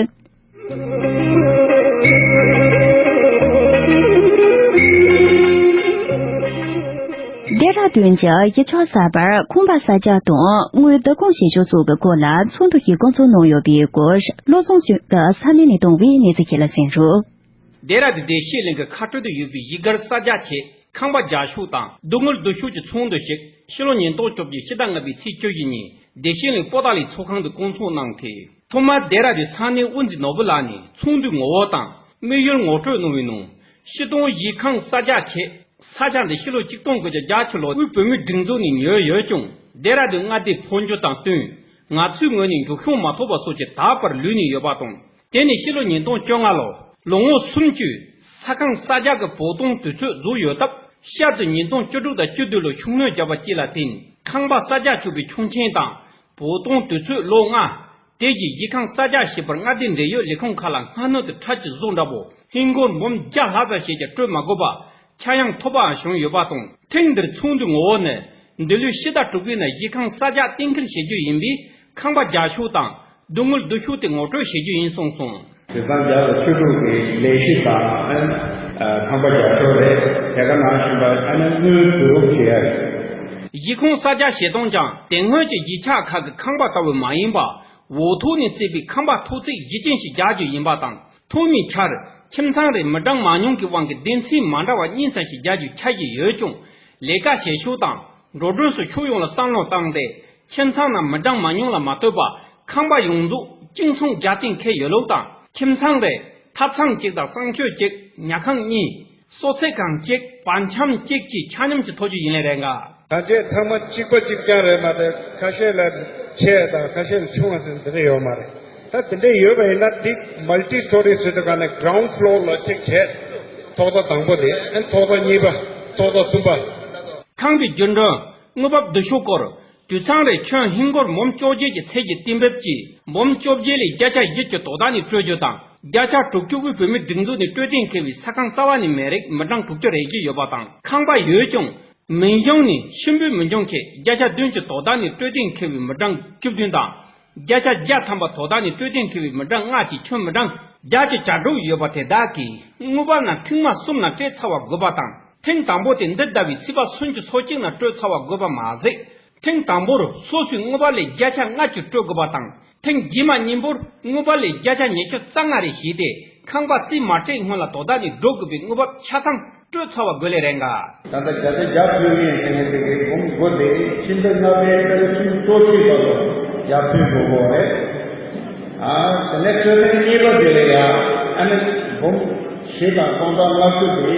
ལྡེ་ར་ལྡུན་གྱི་གཞིས་ཆགས་གསར་པར་ཁང་པ་གསར་རྒྱག་དང་དངུལ་བསྡུ་སྐོང་བྱེད་ཕྱོགས་སོགས་ཀྱི་སྐོར་ལ་ཚོགས་འདུ་ཞིག་བསྐོང་ཚོགས་གནང་ཡོད་པའི་སྐོར་བློ་བཟང་ཆོས་ཀྱིས་ས་གནས་ནས་བཏང་བའི་གནས་ཚུལ་ཞིག་ལ་གསན་རོགས། ལྡེ་ར་ལྡུན་བདེ་སྐྱིད་གླིང་གི་ཁ་སྤྲོད་དུ་ཡོད་པའི་གཞིས་སྒར་གསར་རྒྱག་ཆེད་ཁང་པ་རྒྱག་ཕྱོགས་དང་སྡུག་བསྔལ་བསྡུ་ཕྱོགས་ཀྱི་ཚོགས་འདུ་ཞིག་ཕྱི་ལོ་ཉིས་སྟོང་བཅོ་བརྒྱད་ཕྱི་ཟླ་ལྔ་པའི་ཚེས་བཅུ་བཞི་ཉིན་བདེ་སྐྱིད་གླིང་པོ་ཏཱ་ལའི་ཚོགས་ཁང་དུ་བསྐོང་ཚོགས་གནང་སྟེ། ཐོག་མར་ལྡེ་ར་ལྡུན་ས་གནས་དབུ་འཛིན་ནོར་བུ་ལགས་ནས་ཚོགས་འདུའི་ངོ་བོ་དང་དམིགས་ཡུལ་ངོ་སྤྲོད་གནང་བའི་ནང་། སྤྱི་བཏང་གཞིས་ཁང་གསར་རྒྱག་ཆེད་ས་ཆ་འདི་ཕྱི་ལོ་ཆིག་སྟོང་དགུ་བརྒྱ་བརྒྱད་ཅུ་ལོར་དབུས་བོད་མིའི་སྒྲིག་འཛུགས་ནས་ཉོས་ཡོད་ཀྱང་ལྡེ་ར་ལྡུན་མངའ་སྡེའི་འཕོ་འགྱུར་དང་བསྟུན་ང་ཚོའི་ངོས་ནས་མཇུག་སྐྱོང་མ་ཐོབ་པ་སོགས་ཀྱིས་ད་བར་ལུས་ནས་ཡོད་པ་དང་། དེ་ནས་ཕྱི་ལོ་ཉིས་སྟོང་བཅོ་ལྔ་ལོར་ལོ་ངོ་སུམ་ཅུའི་ས་ཁང་གསར་རྒྱག་གི་བོགས་གཏོང་དུས་ཚོད་རྫོགས་ཡོད་སྟབས། ཤར་དུ་ཉིས་སྟོང་བཅུ་དྲུག་དང་བཅུ་བདུན་ལོར་ཤུགས་སྣོན་བརྒྱབ་པ་བཅས་ལ་བརྟེན། ཁང་པ་གསར་རྒྱག་བྱུང་བའི་ཆོག་མཆན་དང་། བོད་དོན་དུས་ཚོད་ལོ་ལྔ། དེ་བཞིན་གཞི་ཁང་གསར་རྒྱག་བྱེད་པར་མངའ་སྡེ་འབྲེལ་ཡོད་ལས་ཁུངས་ཁག་ལ་སྔ་སྣུར་དུ་ཁྲལ་གྱི་བཟོ་འདྲ་པོ་ཧིན་སྒོར་འབུམ་བརྒྱ་ལྷག་ཙམ་ཞིག་ཀྱང་སྤྲོད་མ་དགོས་པ་ཆག་ཡང་ཐོབ་པའང་བྱུང་ཡོད་པ་དང་། ཐེངས་འདིར་ཚོགས་འདུའི་ངོ་བོ་ནི། འདི་ལོའི་ཕྱི་ཟླ་དྲུག་པའི་ནང་གཞི་ཁང་གསར་རྒྱག་གཏན་འཁེལ་བྱེད་རྒྱུ་ཡིན་པས། ཁང་པ་རྒྱག་ཕྱོགས་དང་། སྡུག་བསྔལ་བསྡུ་ཕྱོགས་དེ་ངོ་སྤྲོད་བྱེད་རྒྱུ་ཡིན་གསུངས་སོང་། དེང་སང་རྒྱ་ལ་ཆུ་འབྲུག་གི་ལས་གཞི་དང་། ཨ། ཁང་པ་རྒྱག་ཕྱོགས་རེད། དེ་ག་ནང་བཞིན་པ་ཨ་ནི་དངུལ་བསྡུ་རུབ་བྱེད་ཡ་རེད། གཞི་ཁང་གསར་རྒྱག་བྱེད་སྟངས་ཀྱང་དེ་སྔོན་གྱི་གཞིས་ཆགས་ཁག་གི་ཁང་པ་ལྟ་བུ་མ་ཡིན་པ། འོག་ཐོག་ནས་བརྩིས་པའི་ཁང་པ་ཐོག་བརྩེགས་བཞི་ཅན་ཞིག་རྒྱག་རྒྱུ་ཡིན་པ་དང་། ཐོག་མའི་ཆར། ཁྱིམ་ཚང་རེར་མི་གྲངས་མང་ཉུང་གི་དབང་གིས་སྡེ་ཚན་མ་འདྲ་བ་གཉིས་ཙམ་ཞིག་རྒྱག་རྒྱུའི་འཆར་གཞི་ཡོད་ཀྱང་། ལས་ཀ་བྱེད་ཕྱོགས་དང་། འགྲོ་གྲོན་སོགས་ཕྱོགས་ཡོངས་ལ་བསམ་བློ་བཏང་སྟེ། ཁྱིམ་ཚང་ནང་མི་གྲངས་མང་ཉུང་ལ་མ་ལྟོས་པར་ཁང་པ་ཡོངས་རྫོགས་གཅིག་མཚུངས་རྒྱག་གཏན་འཁེལ་ཡོད་ལུགས་དང་། ཁྱིམ་ཚང་རེར་ཐབ་ཚང་གཅིག་དང་གསང་སྤྱོད་གཅིག་ཉལ་ཁང་གཉིས། གསོལ་ཚིགས་ཁང་གཅིག་བར་འཆམ་གཅིག་བཅས་ཆ་སྙོམས་ཀྱིས་ཐོབ་རྒྱུ་ཡིན་ལེ་རེད་འགའ། ད་ཆ་ཚང་མ་གཅིག་པ་གཅིག་རྐྱང་རེད་མ་གཏོགས། ཁ་ཤས་ལ་ཆེ་དང་ཁ་ཤས་ལ་ཆུང་བ་ཟེར་འདི་འདྲ་ཡོད་མ་རེད། ད་དེ་འདྲ་ཡོད་པ་ཡིན་ན་དེ་མལ་ཊི་སི་ཊོ་རི་ཟེར་དུས་ག་ནས་གྷི་རའུན་ཌི་ཕི་ལོར་ལ་གཅིག་བྱས། ཐོག་མཐའ་དང་པོ་དེ། ཨ། ཐོག་མཐའ་གཉིས་པ། ཐོག་མཐའ་གསུམ་པ། ཁང་པའི་རྒྱུན་གྲོན། དངུལ་འབབ་བསྡུ་ཕྱོགས་སྐོར། དུད་ཚང་རེར་ཁྱོན་ཧིན་སྒོར་འབུམ་བཅོ་བརྒྱད་ཀྱི་ཚད་ཀྱི་གཏན་འབེབས་ཀྱིས། འབུམ་བཅོ་བརྒྱད་ལས་བརྒྱ་ཆ་བཞི་གི་དོ་བདག་ནས་སྤྲོད་རྒྱུ་དང་། བརྒྱ་ཆ་དྲུག་ཅུ་དབུས་བོད་མིའི་སྒྲིག་འཛུགས་ནས་སྤྲོད་གཏན་འཁེལ་བའི་ས་ཁང་རྩ་བ་ནས་མི་རེག་མི་གྲངས་དྲུག་ཅུ་རེ་བཞི་ཡོད་པ་དང་། ཁང་པ་ཡོད་ཀྱང་། མིང་གཞུང་ནས་ཆེན་པོའི་མི་འབྱུང་མཁན་བརྒྱ་ཆ་བདུན་གྱི་དོ་བདག་ནས་སྤྲོད་གཏན་འཁེལ་བའི་མི་གྲངས་བཅུ་བདུན་དང་། བརྒྱ་ཆ་བརྒྱ་ཐམ་པ་དོ་བདག་ནས་སྤྲོད་གཏན་འཁེལ་བའི་མི་གྲངས་ལྔ་བཅས་ཁྱོན་མི་གྲངས་བརྒྱ་ཆ་གྱ་དྲུག་ཡོད་པ་དེ་དག་གིས་དངུལ་འབབ་ནང་ཐེངས་མ་གསུམ་ནང་སྤྲད་ཚར་བ་དགོས་པ་དང་། ཐེངས་དང་པོ་དེ་འདི་ཟླ་བའི་ཚེས་པ་སུམ་ཅུ་སོ་གཅིག་ནང་སྤྲོད་ཚར་བ་དགོས་པ་མ་ཟད། ཐེངས་དང་པོར་སོ་སོའི་དངུལ་འབབ་ལས་བརྒྱ་ཆ་ལྔ་བཅུ་སྤྲོད་དགོས་པ་དང་། ཐེངས་རྗེས་མ་གཉིས་པོར་དངུལ་འབབ་ལས་བརྒྱ་ཆ་ཉི་ཤུ་རྩ་ལྔ་རེ་བཞེས་ཏེ། ཁང་པ་རྩིས་མ་སྤྲད་སྔོན་ལ་དོ་བདག་ནས་སྒྲུབ་དགོས་པའི་དངུལ་འབབ་ཆ་ཚང་སྤྲོད་ཚར་བ་དགོས་ལེ་རེད་འགའ། ད་ལྟ་བརྒྱ་ཆ་བརྒྱ་ཕུལ་མཁན་དེ་ནས་དེ་གའི་འབུམ་དགུ་དེ་ཕྱི་ཟླ་ལྔ་པའི་ཏ་རིག་སུམ་ཅུ་སོ་གཅིག་བར་དུ་བརྒྱ་ཕུལ་དགོས་པ་རེད། ཨ། དེ་ནས་སྤྲོད་ཐེངས་གཉིས་པ་དེ་ལ་ཡང་ཨ་ནི་འབུམ་བཞི་དང་སྟོང་ཕྲག་ལྔ་བཅུ་དེ།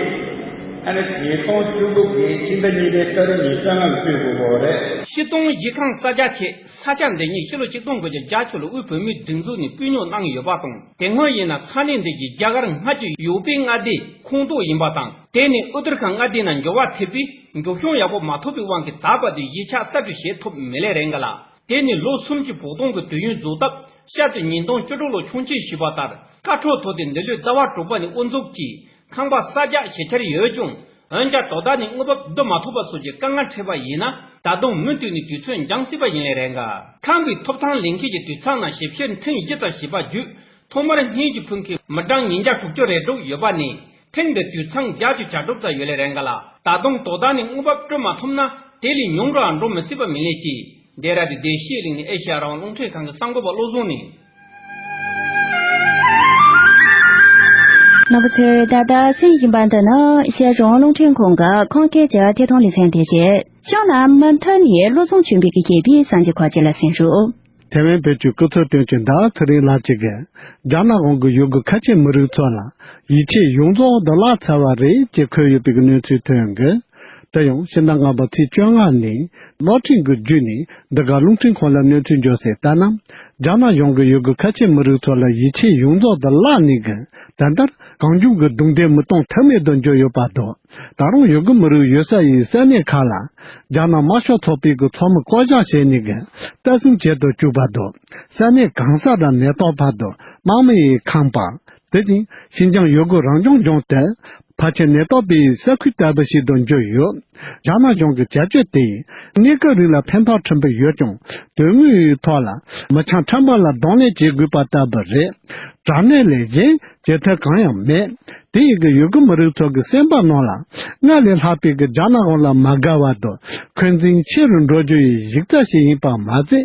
ཨ་ནི་ཉིས་སྟོང་བཅུ་དགུ་གི་ཕྱི་ཟླ་གཉིས་པའི་ཏ་རིག་ཉི་ཤུ་རྩ་ལྔ་ལ་ཕུལ་དགོས་པ་རེད། སྤྱིར་བཏང་གཞི་ཁང་གསར་རྒྱག་ཆེད་ས་ཆ་འདི་ཉིད་ཕྱི་ལོ་ཆིག་སྟོང་དགུ་བརྒྱ་བརྒྱད་ཅུ་ལོར་དབུས་བོད་མིའི་སྒྲིག་འཛུགས་ནས་སྤོས་ཉོ་གནང་ཡོད་པ་དང་། དེ་སྔོན་ཡིན་ན་ས་གནས་འདི་གའི་རྒྱ་གར་མངའ་སྡེའི་ཡོ་པེ་མངའ་སྡེའི་ཁོངས་གཏོགས་ཡིན་པ་དང་། དེ་ནས་ཨུ་ཏར་ཁཱན་མངའ་སྡེ་ནང་འགྱུར་བ་ཐེབས་པས། མགྱོགས་བྱུང་ཡག་པོ་མ་ཐོབ་པའི་དབང་གིས་ད་བར་དུ་གཞིས་ཆགས་གསར་སྒྲིག་བྱེད་ཐུབ་མེད་ལེ་རེད་འགའ་ལགས། དེ་ནས་ལོ་གསུམ་གྱི་བོད་དོན་གྱི་དུས་ཡུན་རྫོགས་སྟབས། ཤར་དུ་ཉིས་སྟོང་བཅུ་དྲུག་ལོར་ཆོག་མཆན་ཞུས་པ་ལྟར། བཀའ་འཁྲོལ་ཐོག་དེ་འདི་ལོའི་ཟླ་བ་དྲུག་པ་ནས་དབུ་འཛུགས་ཀྱིས་ཁང་པ་གསར་རྒྱག་བྱེད་འཆར་ཡོད་ཀྱང་། འོན་ཀྱང་དོ་བདག་ནས་དངུལ་འབབ་བསྡུ་མ་ཐུབ་པ་སོགས་ཀྱི་དཀའ་ངལ་འཕྲད་པ་ཡིན་ན། ད་དུང་མུ་མཐུད་ནས་དུས་ཚོད་འགྱངས་སྲིད་པ་ཡིན་ལེ་རེད་འགའ། ཁང་པའི་ཐོབ་ཐང་ལེན་མཁན་གྱིས་དུད་ཚང་ནང་ཞིབ་བཤེར་ཐེངས་བཞི་ཙམ་བྱས་པ་བརྒྱུད། ཐོག་མར་སྔོན་གྱི་ཕུལ་མཁན་མི་གྲངས་ཉིས་བརྒྱ་དྲུག་ཅུ་རེ་དྲུག་ཡོད་པ་ནས། ཐེངས་འདིར་དུད་ཚང་བརྒྱ་དང་གྱ་དྲུག་ཙམ་ཡོད་ལེ་རེད་འགའ་ལགས། ད་དུང་དོ་བདག་ནས་དངུལ་འབབ་སྤྲོད་མ་ཐུབ་ན། དེ་ལས་ཉུང་རུའང་འགྲོ་མི་སྲིད་པ་མིན་ལེ་ཅེས། འདི་ར་བའི་བདེ་སྐྱིད་གླིང་ནས་ཨེ་ཤ་ཡ་རང་དབང་རླུང་འཕྲིན་ཁང་གི་གསར་འགོད་པ་བློ་བཟང་ནས། རྣམ་པ་ཚོས་ད་ལྟ་གསན་བཞིན་པ་འདི་ནི་ཨེ་ཤ་ཡ་རང་དབང་རླུང་འཕྲིན་ཁང་གི་ཁམས་སྐད་ཀྱི་ཐད་གཏོང་ལེ་ཚན་དེ་རེད། ཅང་ལ་མུ་མཐུད་ནས་བློ་བཟང་ཆོས་འཕེལ་གྱིས་བཤད་པའི་གསར་འགྱུར་ཁག་ཅིག་ལ་གསན་རོགས། ཐེ་ཝན་བོད་ཀྱི་སྐུ་ཚབ་དོན་གཅོད་ཟླ་བ་ཚེ་རིང་ལགས་ཀྱིས། རྒྱ་ནག་གཞུང་གིས་ཡུ་གུར་ཁ་ཆེ་མི་རིགས་ཚོ་ལ་ཡིད་ཆེས་ཡོངས་རྫོགས་བརླག་ཚར་བ་རེད་ཅེས་འཁོད་ཡོད་པའི་གནས་ཚུལ་ཐོན་ཡོད། དེ་ཡང་ཕྱི་ཟླ་ལྔ་པ་ཚེས་བཅོ་ལྔ་ནས་གློག་འཕྲིན་གྱི་བརྒྱུད་ནས་འདི་ག་རླུང་འཕྲིན་ཁང་ལ་གནས་ཚུལ་འབྱོར་གསལ་ལྟར་ན། རྒྱ་ནག་གཞུང་གིས་ཡུ་གུར་ཁ་ཆེ་མི་རིགས་ཚོ་ལ་ཡིད་ཆེས་ཡོངས་རྫོགས་བརླག་ནས་གི། ད་ལྟར་གང་བྱུང་གི་རྡུང་རྡེག་མི་གཏོང་ཐབས་མེད་དུ་གྱུར་ཡོད་པ་དང་། ད་རུང་ཡུ་གུར་མི་རིགས་ཡོད་ས་ཡི་ས་གནས་ཁག་ལ་རྒྱ་ནག་དམར་ཤོག་ཚོགས་པའི་གི་ཚོགས་མི་བསྐོ་བཞག་བྱས་ནས་གི་ལྟ་སྲུང་བྱེད་དུ་བཅུག་པ་དང་། ས་གནས་གང་ས་དང་ནད་ཐོག་བར་དུ་དམག་མི་ཡིས་ཁེངས་པ། དེ་བཞིན་ཤིན་ཅང་ཡུ་གུར་རང་སྐྱོང་ལྗོངས་དེ་ཕལ་ཆེར་ནད་ཐོག་པའི་ས་ཁུལ་ལྟ་བུ་ཞིག་ཏུ་གྱུར་ཡོད། རྒྱ་ནག་གཞུང་གི་བྱ་སྤྱོད་དེས་གནས་སྐབས་རིང་ལ་ཕན་ཐོགས་ཕྲན་བུ་ཡོད་ཀྱང་། དོན་དངོས་ཐོག་ལ་མི་ཆ་ཕྲན་བུ་ལ་གདོང་ལེན་བྱེད་དགོས་པ་ལྟ་བུ་རེད། དྲག་གནོན་ལས་གཞན་བྱེད་ཐབས་གང་ཡང་མེད། དེ་ཡིས་ཀྱི་ཡུ་གུར་མི་རིགས་ཚོ་གི་སེམས་པ་ནང་ལ་སྔར་ལས་ལྷག་པའི་གི་རྒྱ་ནག་དབང་ལ་མ་དགའ་བ་དང་འཁོན་འཛིན་ཆེ་རུ་འགྲོ་རྒྱུ་ཡི་གཞི་རྩ་ཞིག་ཡིན་པ་མ་ཟད།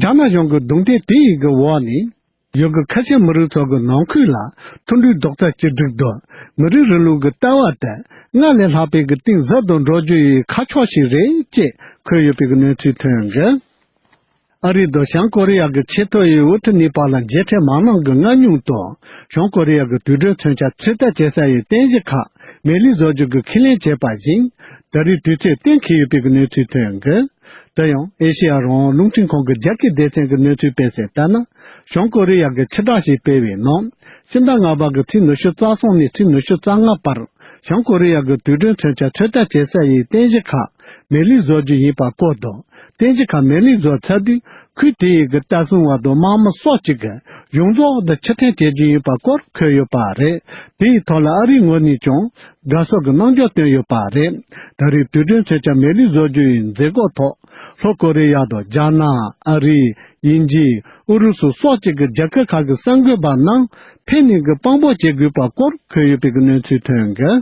རྒྱ་ནག་གཞུང་གི་རྡུང་རྡེག་དེ་ཡི་གི་འོག་ནས་ཡུ་གུར་ཁ་ཆེ་མི་རིགས་ཚོ་གི་ནང་ཁུལ་ལ་མཐུན་སྒྲིལ་རྡོག་རྩ་གཅིག་སྒྲིལ་དང་མི་རིགས་རིང་ལུགས་ཀྱི་ལྟ་བ་དེ་སྔར་ལས་ལྷག་པའི་གི་གཏིང་ཟབ་ཏུ་འགྲོ་རྒྱུ་ཡི་ཁ་ཕྱོགས་ཤིག་རེད་ཅེས་འཁོད་ཡོད་པའི་གི་གནས་ཚུལ་ཐོན་ཡོད། ཨ་རི་དང་བྱང་ཀོ་རི་ཡ་གི་ཆེས་མཐོ་ཡི་དབུ་ཁྲིད་གཉིས་བར་ལ་མཇལ་འཕྲད་མ་གནང་གི་སྔ་མྱུར་དུ་བྱང་ཀོ་རི་ཡ་གི་དུད་འགྲོའི་མཚོན་ཆ་ཚོད་ལྟ་བྱེད་ས་ཡི་རྟེན་གཞི་ཁག་མེ་ལི་བཟོ་རྒྱུ་གི་ཁས་ལེན་བྱས་པ་བཞིན་ད་རེས་དུས་ཚོད་གཏན་འཁེལ་ཡོད་པའི་གི་གནས་ཚུལ་ཐོན་ཡོད། དེ་ཡང་ཨེ་ཤེ་ཡ་རང་དབང་རླུང་འཕྲིན་ཁང་གི་རྒྱ་སྐད་སྡེ་ཚན་གྱི་གནས་ཚུལ་སྤེལ་གསལ་ལྟར་ན། བྱང་ཀོ་རི་ཡ་གིས་ཕྱིར་བསྒྲགས་ཤིག་སྤེལ་བའི་ནང་། ཕྱི་ཟླ་ལྔ་པ་གི་ཚེས་ཉི་ཤུ་རྩ་གསུམ་ནས་ཚེས་ཉི་ཤུ་རྩ་ལྔ་བར་བྱང་ཀོ་རི་ཡ་གི་དུས་དྲན་མཚོན་ཆ་ཁྲིད་གྲབས་བྱེད་ས་ཡི་རྟེན་གཞི་ཁག་མེ་ལུང་བཟོ་རྒྱུ་ཡིན་པ་སྐོར་དང་། རྟེན་གཞི་ཁག་མེ་ལུང་བཟོ་ཚར་དུས་ཁུལ་དེ་ཡི་གི་ལྟ་སྲུང་བ་དང་དམག་མི་སོགས་གཅིག་གི་ཡོངས་རྫོགས་དུ་ཕྱིར་འཐེན་བྱེད་རྒྱུ་ཡིན་པ་སྐོར་འཁོད་ཡོད་པ་རེད། དེའི་ཐོག་ལ་ཨ་རིའི་ངོས་ནས་ཀྱང་དགའ་ཕྱོགས་ཀྱི་རྣམ་འགྱུར་བསྟན་ཡོད་པ་རེད། ད་རེས་དུས་དྲན་མཚོན་ཆ་མེ་ལུང་བཟོ་རྒྱུ་ཡི་མཛད་སྒོ་ཐོག་ལྷོ་ཀོ་རི་ཡ་དང་རྒྱ་ནག་ཨ་རི། དབྱིན་ཇི། ཨུ་རུ་སུ་སོགས་གཅིག་གི་རྒྱལ་ཁབ་ཁག་གི་གསར་འགོད་པ་རྣམས་ཕེབས་ནས་ཀྱི་དཔང་པོ་བྱེད་དགོས་པ་སྐོར་འཁོད་ཡོད་པའི་གནས་ཚུལ་ཐོན་གི།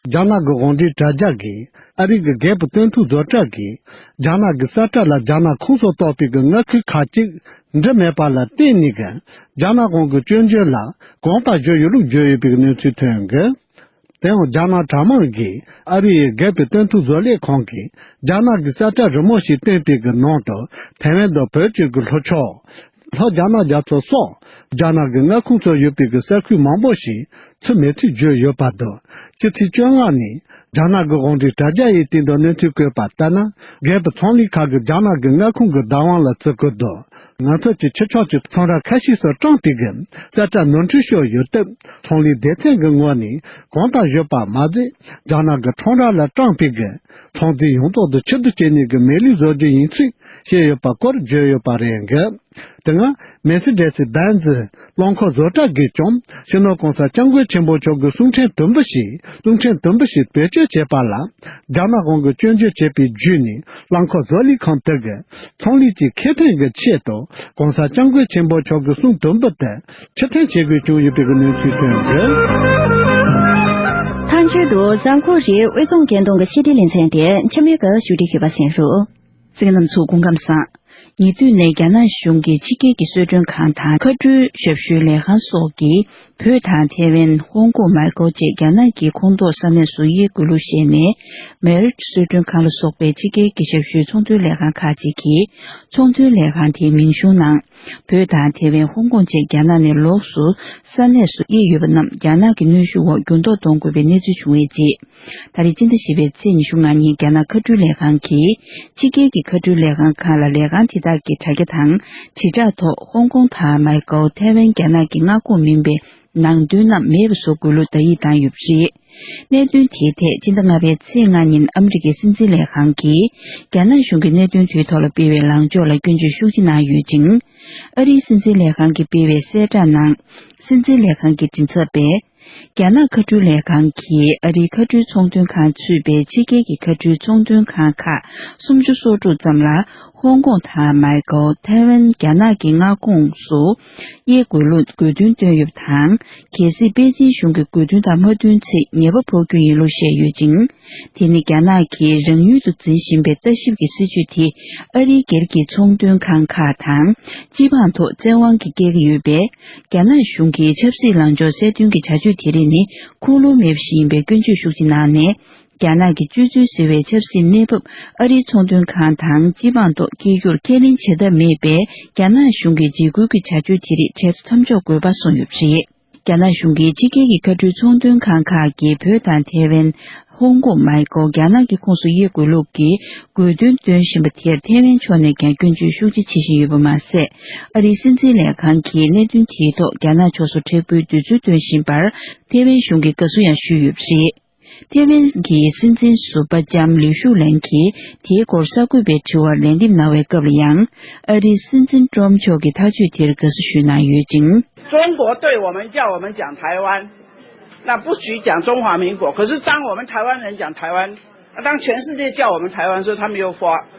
རྒྱ་ནག་གི་དབང་འབྲེལ་དྲ་རྒྱ་གིས་ཨ་རི་གི་རྒྱལ་པོ་སྟོན་ཐོག་བཟོ་གྲྭ་གིས་རྒྱ་ནག་གི་གསལ་བསྒྲགས་ལ་རྒྱ་ནག་ཁོངས་སུ་གཏོགས་པའི་གི་མངའ་ཁུལ་ཁག་ཅིག་འབྲི་མེད་པ་ལ་བརྟེན་ནས་གི་རྒྱ་ནག་གཞུང་གི་སྐྱོན་བརྗོད་ལ་གང་ལྟར་བརྗོད་ཡོད་ལུགས་བརྗོད་ཡོད་པའི་གནས་ཚུལ་ཐོན་གི། དེ་ཡང་རྒྱ་ནག་དྲ་དམངས་ཀྱིས་ཨ་རིའི་རྒྱལ་པོའི་སྟོན་ཐོག་བཟོ་ལས་ཁང་གིས་རྒྱ་ནག་གི་གསལ་བསྒྲགས་རི་མོ་ཞིག་བཏོན་པའི་གི་ནང་དུ་ཐའེ་ཝན་དང་བོད་བཅས་ཀྱི་ལྷོ་ཕྱོགས། ལྷོ་རྒྱ་ནག་རྒྱ་མཚོ་སོགས་རྒྱ་ནག་གི་མངའ་ཁོངས་སུ་ཡོད་པའི་གི་ས་ཁུལ་མང་པོ་ཞིག་ཚུད་མེད་ཚུལ་བརྗོད་ཡོད་པ་དང་། སྤྱི་ཚེས་བཅོ་ལྔ་ནས་རྒྱ་ནག་གི་དབང་འབྲེལ་དྲ་རྒྱ་ཡི་སྟེང་དུ་གནས་ཚུལ་བཀོད་པ་ལྟར་ན། རྒྱལ་པོའི་ཚོང་ལས་ཁག་གིས་རྒྱ་ནག་གི་མངའ་ཁོངས་ཀྱི་བདག་དབང་ལ་བརྩི་བཀུར་དང་། ང་ཚོ་གི་ཕྱི་ཕྱོགས་ཀྱི་ཚོང་ར་ཁ་ཤས་སུ་སྤྲང་པའི་གི་གསལ་བསྒྲགས་ནོར་འཁྲུལ་ཤོར་ཡོད་སྟབས། ཚོང་ལས་སྡེ་ཚན་གྱི་ངོས་ནས་གང་ལྟར་ཞུས་པ་མ་ཟད། རྒྱ་ནག་གི་ཁྲོམ་ར་ལ་སྤྲང་པའི་གི་ཚོང་རྫས་ཡོངས་རྫོགས་དུ་ཕྱིར་བསྡུ་བྱས་ནས་གི་མེ་ལུང་བཟོ་རྒྱུ་ཡིན་ཚུལ་བཤད་ཡོད་པ་སྐོར་བརྗོད་ཡོད་པ་རེད་གི། དེ་སྔ་མེ་སི་ཌེ་སི་བྷེན་ཛི་རླངས་འཁོར་བཟོ་གྲྭ་གིས་ཀྱང་སྤྱི་ནོར་གོང་ས་སྐྱབས་མགོན་ཆེན་པོ་མཆོག་གི་གསུང་འཕྲིན་དུམ་བུ་ཞིག་གསུང་འཕྲིན་དུམ་བུ་ཞིག་བེད་སྤྱོད་བྱས་པ་ལ། རྒྱ་ནག་གཞུང་གིས་སྐྱོན་བརྗོད་བྱས་པའི་བརྒྱུད་ནས། རླངས་འཁོར་བཟོ་ལས་ཁང་དེ་གིས་ཚོང་ལས་ཀྱི་ཁེ་ཕན་གྱི་ཆེད་དུ། གོང་ས་སྐྱབས་མགོན་ཆེན་པོ་མཆོག་གི་གསུང་དུམ་བུ་དེ་ཕྱིར་འཐེན་བྱེད་དགོས་བྱུང་ཡོད་པའི་གནས་ཚུལ་ཐོན་ཡོད། ཐང་ཆེད་དུ་གཟའ་འཁོར་རེའི་དབུས་གཙང་རྒྱལ་ཡོངས་ཀྱི་ཕྱི་དྲིལ་ལེ་ཚན་དེ་འཆམ་མཐུན་སྒང་ཞུ་སྒྲིག་ཞུས་པ་གསན་རོགས། གསན་མཁན་རྣམ་ཚོ་སྐུ་ཁམས་བཟང་། ཉེ་དུས་ནས་རྒྱ་ནག་གཞུང་གིས་ཕྱི་རྒྱལ་གྱི་གསོལ་མགྲོན་ཁང་དང་མཁའ་འགྲུལ་ཞབས་ཞུའི་ལས་ཁང་སོགས་ཀྱིས་བོད་དང་ཐའེ་ཝན། ཧོང་ཀོང་། མའི་ཀོ་བཅས་རྒྱ་ནག་གི་ཁོངས་གཏོགས་ས་གནས་སུ་དབྱེ་དགོས་ལུགས་བཤད་ནས། མེ་རིཊ་གསོལ་མགྲོན་ཁང་ལ་སོགས་པའི་ཕྱི་རྒྱལ་གྱི་ཞབས་ཞུའི་ཚོང་དོན་ལས་ཁང་ཁག་ཅིག་གིས། ཚོང་དོན་ལས་ཁང་དེའི་མིང་གཞུང་ནང་། བོད་དང་ཐའེ་ཝན། ཧོང་ཀོང་བཅས་རྒྱ་ནག་ནས་ལོགས་སུ་ས་གནས་སུ་དབྱེ་ཡོད་པ་རྣམས་རྒྱ་ནག་གི་གནོན་ཤུགས་འོག་འགྱུར་ལྡོག་གཏོང་དགོས་པའི་གནས་ཚུལ་བྱུང་བའི་རྗེས། ད་རེས་སྤྱི་ཟླ་བཞི་པའི་ཚེས་ཉི་ཤུ་ལྔ་ཉིན་རྒྱ་ནག་མཁའ་འགྲུལ་ལས་ཁང་གིས་ཕྱི་རྒྱལ་གྱི་མཁའ་འགྲུལ་ལས་ཁང་ཁག་ལ་ལས་ཁང་དེ་དག་གི་དྲ་རྒྱ་དང་དྲིལ་བསྒྲགས་ཐོག་ཧོང་ཀོང་དང་མའི་ཀའོ། ཐའེ་ཝན་རྒྱ་ནག་གི་མངའ་ཁོངས་མིན་པའི་ནང་དོན་རྣམས་མེད་པ་བཟོ་དགོས་ལུགས་བརྡ་ཡིག་བཏང་ཡོད་པ་རེད། གནད་དོན་དེའི་ཐད་སྤྱི་ཟླ་ལྔ་པའི་ཚེས་ལྔ་ཉིན་ཨ་མི་རི་ཀའི་སྲིད་འཛིན་ལས་ཁང་གིས་རྒྱ་ནག་གཞུང་གིས་གནད་དོན་དེའི་ཐོག་ལ་སྤེལ་བའི་ལངས་ཕྱོགས་ལ་སྐྱོན་བརྗོད་ཤུགས་ཆེ་གནང་ཡོད་ཅིང་། ཨ་རིའི་སྲིད་འཛིན་ལས་ཁང་གིས་སྤེལ་བའི་གསལ་བསྒྲགས་ནང་། སྲིད་འཛིན་ལས་ཁང་གི་མགྲིན་ཚབ་པས། རྒྱ་ནག་མཁའ་འགྲུལ་ལས་ཁང་གིས་ཨ་རིའི་མཁའ་འགྲུལ་ཚོང་དོན་ཁང་ཚུད་པའི་ཕྱི་རྒྱལ་གྱི་མཁའ་འགྲུལ་ཚོང་དོན་ཁང་ཁག་སུམ་ཅུ་སོ་དྲུག་ཙམ་ལ་ཧོང་ཀོང་དང་མའི་ཀའོ། ཐའེ་ཝན་རྒྱ་ནག་གི་མངའ་ཁོངས་སུ་དབྱེ་དགོས་ལུགས་དགོས་འདུན་བཏོན་ཡོད་པ་དང་། གལ་སྲིད་པེ་ཅིན་གཞུང་གི་དགོས་འདུན་དང་མ་མཐུན་ཚེ་ཉེས་པ་ཕོག་རྒྱུ་ཡིན་ལུགས་བཤད་ཡོད་ཅིང་། དེ་ནི་རྒྱ་ནག་གིས་རང་ཡུལ་དུ་འཛིན་བཞིན་པའི་ལྟ་ཞིབ་ཀྱི་སྲིད་བྱུས་དེ་ཨ་རིའི་སྒེར་གྱི་ཚོང་དོན་ཁང་ཁག་དང་སྤྱི་འབངས་ཐོག་བཙན་དབང་གིས་བཀལ་གྱི་ཡོད་པས། རྒྱ་ནག་གཞུང་གིས་ཆབ་སྲིད་ལངས་ཕྱོགས་གསལ་སྟོན་གྱི་བྱ་སྤྱོད་དེ་རིགས་ནི་ཁུངས་ལུང་མེད་པ་ཞིག་ཡིན་པའི་སྐྱོན་བརྗོད་ཤུགས་ཆེ་གནང་ནས། རྒྱ་ནག་གི་སྤྱོད་ཚུལ་ཟེར་བའི་ཆབ་སྲིད་གནས་བབ་ཨ་རིའི་ཚོང་དོན་ཁང་དང་སྤྱི་འབངས་ཐོག་སྐད་སྒྱུར་ཁས་ལེན་བྱེད་ཐབས་མེད་པས། རྒྱ་ནག་གཞུང་གིས་འཇིགས་སྐུལ་གྱི་བྱ་སྤྱོད་དེ་རིགས་འཕྲལ་དུ་མཚམས་འཇོག་དགོས་པ་གསུངས་ཡོད་པ་རེད། རྒྱ་ནག་གཞུང་གིས་ཕྱི་རྒྱལ་གྱི་མཁའ་འགྲུལ་ཚོང་དོན་ཁང་ཁག་གིས་བོད་དང་ཐའེ་ཝན། ཧོང་ཀོང་། མའི་ཀའོ་རྒྱ་ནག་གི་ཁོངས་སུ་དབྱེ་དགོས་ལུགས་ཀྱི་དགོས་འདུན་བཏོན་བཞིན་པ་དེར་ཐའེ་ཝན་ཕྱོགས་ནས་ཀྱང་སྐྱོན་བརྗོད་ཤུགས་ཆེ་བྱེད་བཞིན་ཡོད་པ་མ་ཟད། ཨ་རིའི་སྲིད་འཛིན་ལས་ཁང་གིས་གནད་དོན་དེའི་ཐོག་རྒྱ་ནག་ཕྱོགས་སུ་མཁྲེགས་པོའི་འདོད་ཚུལ་བཏོན་བཞིན་པར་ཐའེ་ཝན་གཞུང་གིས་དགའ་བསུ་ཡང་ཞུས་ཡོད་པ་རེད། ཐའེ་ཝན་གྱི་སྲིད་འཛིན་ཟུར་པ་ལྕམ་ལིའུ་ཤུ་ལན་གྱིས་དེའི་སྐོར་གསར་འགོད་པའི་དྲི་བར་ལན་འདེབས་གནང་བའི་སྐབས་ལ་ཡང་། ཨ་རིའི་སྲིད་འཛིན་ཏྲོམ་མཆོག་གིས་ཐག་གཅོད་དེར་དགའ་བསུ་ཞུས་གནང་ཡོད་ཅིང་། 中国对我们，叫我们讲台湾，那不许讲中华民国。可是当我们台湾人讲台湾，那当全世界叫我们台湾时，他们又发，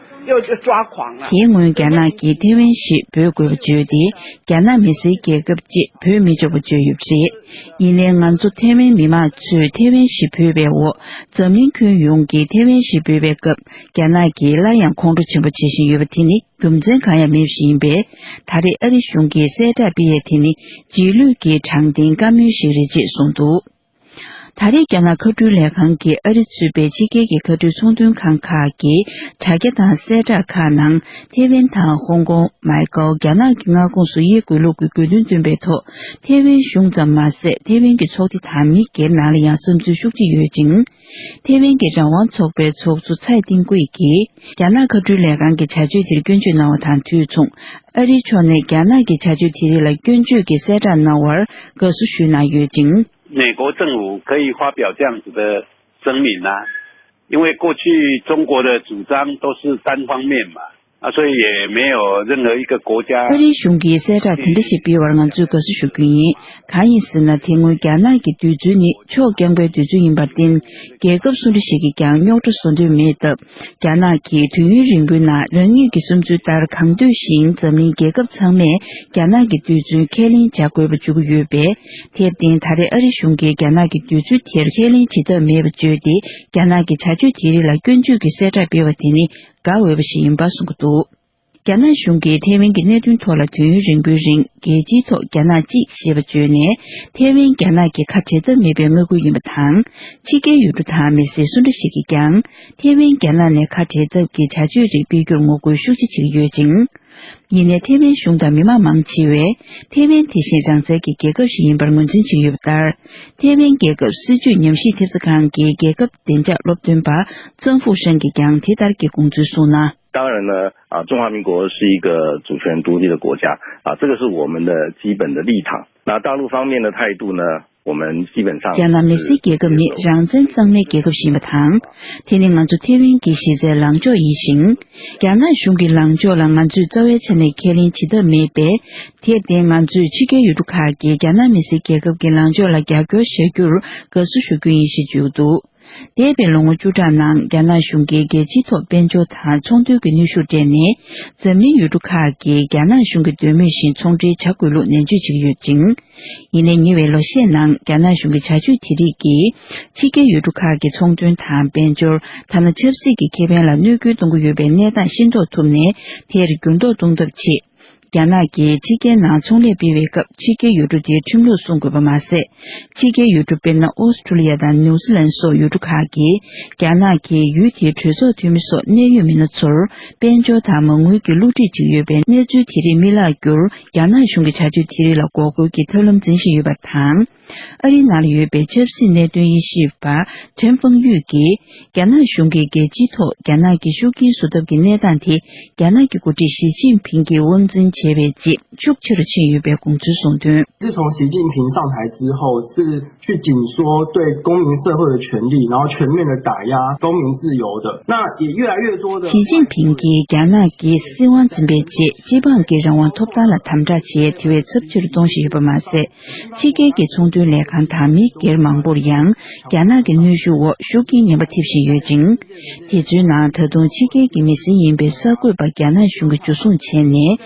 又，又抓狂了。 དེའི་སྔོན་རྒྱ་ནག་གིས་ཐའེ་ཝན་ཞེས་འབོད་དགོས་པ་བརྗོད་དེ། རྒྱ་ནག་མི་སེར་རྒྱལ་ཁབ་ཅེས་འབོད་མི་ཆོག་པ་བརྗོད་ཡོད་པ་རེད། ཡིན་ནའི་ང་ཚོ་ཐའེ་ཝན་མི་མང་ཚོས་ཐའེ་ཝན་ཞེས་འབོད་པའི་འོག་འཛམ་གླིང་ཁྱོན་ཡོངས་ཀྱིས་ཐའེ་ཝན་ཞེས་འབོད་པའི་སྐབས། རྒྱ་ནག་གིས་སླར་ཡང་ཁོང་ཁྲོ་ཆེན་པོ་བྱེད་བཞིན་ཡོད་པ་དེ་ནི་རྒྱུ་མཚན་གང་ཡང་མེད་པ་ཞིག་ཡིན་པས། ད་རེས་ཨ་རི་གཞུང་གིས་གསལ་བསྒྲགས་སྤེལ་ཡས་དེ་ནི་རྗེས་ལུས་ཀྱི་དྲང་བདེན་བཀའ་མོལ་ཞིག་རེད་ཅེས་གསུངས་འདུག། ད་རེས་རྒྱ་ནག་མཁའ་འགྲུལ་ལས་ཁང་གིས་ཨ་རི་གཙོས་པའི་ཕྱི་རྒྱལ་གྱི་མཁའ་འགྲུལ་ཚོང་དོན་ཁང་ཁག་གི་དྲ་རྒྱ་དང་གསལ་བསྒྲགས་ཁག་ནང་ཐེ་ཝན་དང་ཧོང་ཀོང་མའི་ཀའོ་རྒྱ་ནག་གི་མངའ་ཁོངས་སུ་དབྱེ་དགོས་ལུགས་ཀྱི་དགོས་འདུན་བཏོན་པའི་ཐོག་ཐེ་ཝན་གཞུང་ཙམ་མ་ཟད་ཐེ་ཝན་གྱི་ཚོགས་སྡེ་དང་མི་སྒེར་ནང་ལ་ཡང་བསམ་ཚུལ་ཤུགས་ཆེ་ཡོད་ཅིང་། ཐེ་ཝན་གྱི་རང་དབང་ཚོགས་པའི་ཚོགས་གཙོ་ཚའེ་ཏིང་ཀུའེ་ཀྱིས་རྒྱ་ནག་མཁའ་འགྲུལ་ལས་ཁང་གི་བྱ་སྤྱོད་དེར་སྐྱོན་བརྗོད་གནང་བ་དང་དུས་མཚུངས། ཨ་རིའི་ཕྱོགས་ནས་རྒྱ་ནག་གི་བྱ་སྤྱོད་དེ་རིགས་ལ་སྐྱོན་བརྗོད་ཀྱི་གསལ་བསྒྲགས་གནང་བར་དགའ་བསུ་ཞུས་གནང་ཡོད་ཅིང་། 美国政府可以发表这样子的声明啊，因为过去中国的主张都是单方面嘛，啊，所以也没有任何一个国家。 ཨ་རིའི་གཞུང་གིས་གསལ་བསྒྲགས་དེ་འདྲ་ཞིག་སྤེལ་བར་ང་ཚོས་དགའ་བསུ་ཞུ་རྒྱུ་ཡིན། གང་ཡིན་ཟེར་ན། དེ་སྔོན་རྒྱ་ནག་གི་འདོད་ཚུལ་ནི་ཕྱོགས་རྐྱང་པའི་འདོད་ཚུལ་ཡིན་པར་བརྟེན། རྒྱལ་ཁབ་སུ་འདྲ་ཞིག་གིས་ཀྱང་རྙོག་དྲ་བཟོ་འདོད་མེད་སྟབས། རྒྱ་ནག་གིས་དུས་ཡུན་རིང་པོའི་ནང་རང་ཉིད་ཀྱི་བསམ་ཚུལ་ལྟར་གང་འདོད་བཞིན་འཛམ་གླིང་རྒྱལ་ཁབ་ཚང་མས་རྒྱ་ནག་གི་འདོད་ཚུལ་ཁས་ལེན་བྱ་དགོས་པ་བརྗོད་ཀྱི་ཡོད་པས། དེར་བརྟེན་ད་རེས་ཨ་རི་གཞུང་གིས་རྒྱ་ནག་གི་འདོད་ཚུལ་དེར་ཁས་ལེན་བྱེད་ཐབས་མེད་པ་བརྗོད་དེ། རྒྱ་ནག་གི་བྱ་སྤྱོད་དེ་རིགས་ལ་སྐྱོན་བརྗོད་ཀྱི་གསལ་བསྒྲགས་སྤེལ་བ་དེ་ནི་དགའ་འོས་པ་ཞིག་ཡིན་པ་གསུང་གི་འདུག་རྒྱ་ནག་གཞུང་གིས་ཐེ་ཝན་གྱི་གནད་དོན་ཐོག་ལ་དུས་ཡུན་རིང་པོའི་རིང་རྒྱལ་སྤྱིའི་ཐོག་རྒྱ་ནག་གཅིག་ཞེས་པ་བརྗོད་ནས། ཐེ་ཝན་རྒྱ་ནག་གིས་ཁ་བྲལ་ཐབས་མེད་པའི་མངའ་ཁུལ་ཡིན་པ་དང་། ཕྱི་རྒྱལ་ཡུལ་གྲུ་དང་མི་སེར་སུ་འདྲ་ཞིག་གིས་ཀྱང་ཐེ་ཝན་རྒྱ་ནག་ནས་ཁ་བྲལ་ཐབས་ཀྱི་བྱ་སྤྱོད་རིགས་སྤེལ་རྒྱུར་ངོ་རྒོལ་ཤུགས་ཆེ་བྱེད་ཀྱི་ཡོད་ཅིང་། ཡིན་ནའི་ཐེ་ཝན་གཞུང་དང་མི་མང་མང་ཆེ་བས་ཐེ་ཝན་དེ་བཞིན་རང་བཙན་གྱི་རྒྱལ་ཁབ་ཞིག་ཡིན་པར་ངོས་འཛིན་བྱེད་ཀྱི་ཡོད་པ་ལྟར། ཐེ་ཝན་རྒྱལ་ཁབ་སྲིད་བྱུས་ཉམས་ཞིབ་ཐེབས་རྩ་ཁང་གི་རྒྱལ་ཁབ་བདེ་འཇགས་སློབ་སྟོན་པ་ཙང་ཧྥུ་ཧྲན་གྱིས་ཀྱང་དེ་ལྟར་གྱི་དགོངས་ཚུལ་གསུངས་ན། 当然呢，啊，中华民国是一个主权独立的国家，啊，这个是我们的基本的立场。那大陆方面的态度呢，我们基本上 རྒྱ་ནག་མི་སེར་རྒྱལ་ཁབ་ནི་རང་བཙན་གཙང་མའི་རྒྱལ་ཁབ་ཞིག་ཡིན་པ་དང་། དེ་ནི་ང་ཚོ་ཐེ་ཝན་གྱི་གཞི་རྩའི་ལངས་ཕྱོགས་ཡིན་ཞིང་། རྒྱ་ནག་གཞུང་གི་ལངས་ཕྱོགས་ལ་ང་ཚོས་རྩ་བའི་ཆ་ནས་ཁས་ལེན་བྱེད་ཐབས་མེད་པས། དེར་བརྟེན་ང་ཚོས་ཕྱི་རྒྱལ་ཡུལ་གྲུ་ཁག་གིས་རྒྱ་ནག་མི་སེར་རྒྱལ་ཁབ་ཀྱི་ལངས་ཕྱོགས་ལ་རྒྱབ་སྐྱོར་བྱ་རྒྱུར་དགའ་བསུ་ཞུ་རྒྱུ་ཡིན་ཞེས་བརྗོད་འདུག་འདས་པའི་ལོ་ངོ་བཅུ་ཕྲག་ནང་རྒྱ་ནག་གཞུང་གིས་རྒྱལ་སྤྱིའི་ཐོག་དཔལ་འབྱོར་དང་ཚོང་དོན་གྱི་གནོན་ཤུགས་སྤྲད་ནས། འཛམ་གླིང་ཡུལ་གྲུ་ཁག་གིས་རྒྱ་ནག་གཞུང་གི་འདོད་མོས་བཞིན་ཚོང་འབྲེལ་བྱ་དགོས་ལུགས་ནན་བརྗོད་བྱེད་ཀྱི་ཡོད་ཅིང་། ཡིན་ནའི་ཉེ་བའི་ལོ་ཤས་ནང་རྒྱ་ནག་གཞུང་གི་བྱ་སྤྱོད་དེ་རིགས་ཀྱིས་ཕྱི་རྒྱལ་ཡུལ་གྲུ་ཁག་གི་ཚོང་དོན་དང་དཔལ་འབྱོར། ཐ་ན་ཆབ་སྲིད་ཀྱི་ཁེ་ཕན་ལ་གནོད་སྐྱོན་གཏོང་གི་ཡོད་པའི་གནས་སྟངས་ཤེས་རྟོགས་ཐུབ་ནས། དེར་འགྱུར་ལྡོག་གཏོང་ཐབས་ཆེད། རྒྱ་ནག་གིས་ཕྱི་རྒྱལ་ནང་ཚོང་ལས་སྤེལ་བའི་སྐབས་ཕྱི་རྒྱལ་ཡུལ་གྲུ་དེའི་ཁྲིམས་ལུགས་སྲུང་དགོས་པ་མ་ཟད། ཕྱི་རྒྱལ་ཡུལ་གྲུ་དཔེར་ན་ཨོ་སི་ཁྲུ་ལི་ཡ་དང་ནིའུ་ཛི་ལན་སོགས་ཡུལ་གྲུ་ཁག་གིས་རྒྱ་ནག་གིས་ཡུལ་དེའི་གྲོས་ཚོགས་འཐུས་མི་སོགས་གནད་ཡོད་མི་སྣ་ཚོར་དཔལ་འབྱོར་དང་མ་དངུལ་གྱི་བསླུ་བྲིད་བྱེད་ཀྱི་ཡོད་པའི་གནས་ཚུལ་དེ་རིགས་མི་བརླག་རྒྱུར་རྒྱ་ནག་གཞུང་གི་བྱ་སྤྱོད་དེ་རིགས་ལ་འགོག་རྒོལ་གྱི་ཐབས་ལམ་འཛིན་བཞིན་ཡོད་པ་དང་། ཨ་རིའི་ནང་ལ་ཡོད་པའི་ཆབ་སྲིད་གནད་དོན་དབྱེ་ཞིབ་པ་ཁྲེན་ཧྥང་ཡུས་ཀྱིས། རྒྱ་ནག་གཞུང་གིས་རྒྱལ་སྤྱིའི་ཐོག་རྒྱ་ནག་གི་ཤུགས་རྐྱེན་བཟོ་ཐབས་ཀྱི་གནས་སྟངས་དེ། རྒྱ་ནག་གི་འགོ་ཁྲིད་ཞི་ཅིན་ཕིང་གིས་དབང་འཛིན་བྱས་པའི་རྗེས་ཤུགས་ཆེ་རུ་ཕྱིན་ཡོད་པའི་དགོངས་ཚུལ་གསུངས་དོན། 自从习近平上台之后，是去紧缩对公民社会的权利，然后全面的打压公民自由的。那也越来越多的 ཞི་ཅིན་ཕིང་གིས་རྒྱ་ནག་གིས་སྲིད་དབང་འཛིན་པའི་རྗེས། སྤྱི་འབངས་ཀྱི་རང་དབང་ཐོབ་ཐང་ལ་དམ་དྲག་བྱས། དེ་བས་ཚབས་ཆེ་རུ་གཏོང་བཞིན་ཡོད་པ་མ་ཟད། ཕྱི་རྒྱལ་གྱི་ཚོང་དོན་ལས་ཁང་དང་མི་སྒེར་མང་པོར་ཡང་རྒྱ་ནག་གི་གནོན་ཤུགས་འོག་ཤུགས་རྐྱེན་ངན་པ་ཐེབས་བཞིན་ཡོད་ཅིང་། དེ་ཚོའི་ནང་ད་དུང་ཕྱི་རྒྱལ་གྱི་མི་སེར་ཡིན་པའི་གསར་འགོད་པ་རྒྱ་ནག་གཞུང་གིས་འཇུ་བཟུང་བྱས་ནས་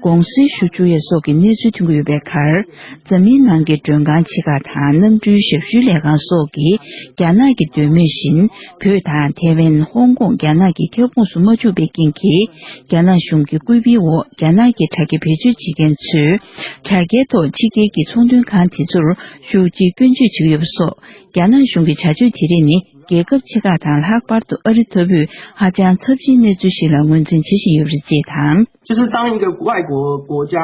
དགོང་སེལ་ཞུ་བཅུག་ཡས་སོགས་ཀྱི་གནས་ཚུལ་ཐོན་གྱི་ཡོད་པའི་ཁར། འཛམ་གླིང་ནང་གི་མགྲོན་ཁང་ཆེ་ཁག་དང་གནམ་གྲུའི་ཞབས་ཞུའི་ལས་ཁང་སོགས་ཀྱིས་རྒྱ་ནག་གི་འདོད་མོས་བཞིན་བོད་དང་ཐེ་ཝན། ཧོང་ཀོང་རྒྱ་ནག་གི་ཁྱབ་ཁོངས་སུ་མ་བཅུག་པའི་རྐྱེན་གྱིས། རྒྱ་ནག་གཞུང་གི་སྐུལ་སྤེལ་འོག་རྒྱ་ནག་གི་དྲ་རྒྱ་བེད་སྤྱོད་བྱེད་མཁན་ཚོས་དྲ་རྒྱའི་ཐོག་ཕྱི་རྒྱལ་གྱི་ཚོང་དོན་ཁང་དེ་ཚོར་ཤུགས་ཆེའི་སྐྱོན་བརྗོད་བྱེད་ཀྱི་ཡོད་པ་སོགས། རྒྱ་ནག་གཞུང་གི་བྱ་སྤྱོད་དེ་རིགས་ནི་རྒྱལ་ཁབ་ཆེ་ཁག་དང་ལྷག་པར་དུ་ཨ་རི་ལྟ་བུས་ཧ་ཅང་ཚབས་ཆེའི་གནས་ཚུལ་ཞིག་ལ་ངོས་འཛིན་བྱེད་བཞིན་ཡོད་པ་རེད་ཅེས་དང་། 就是当一个外国国家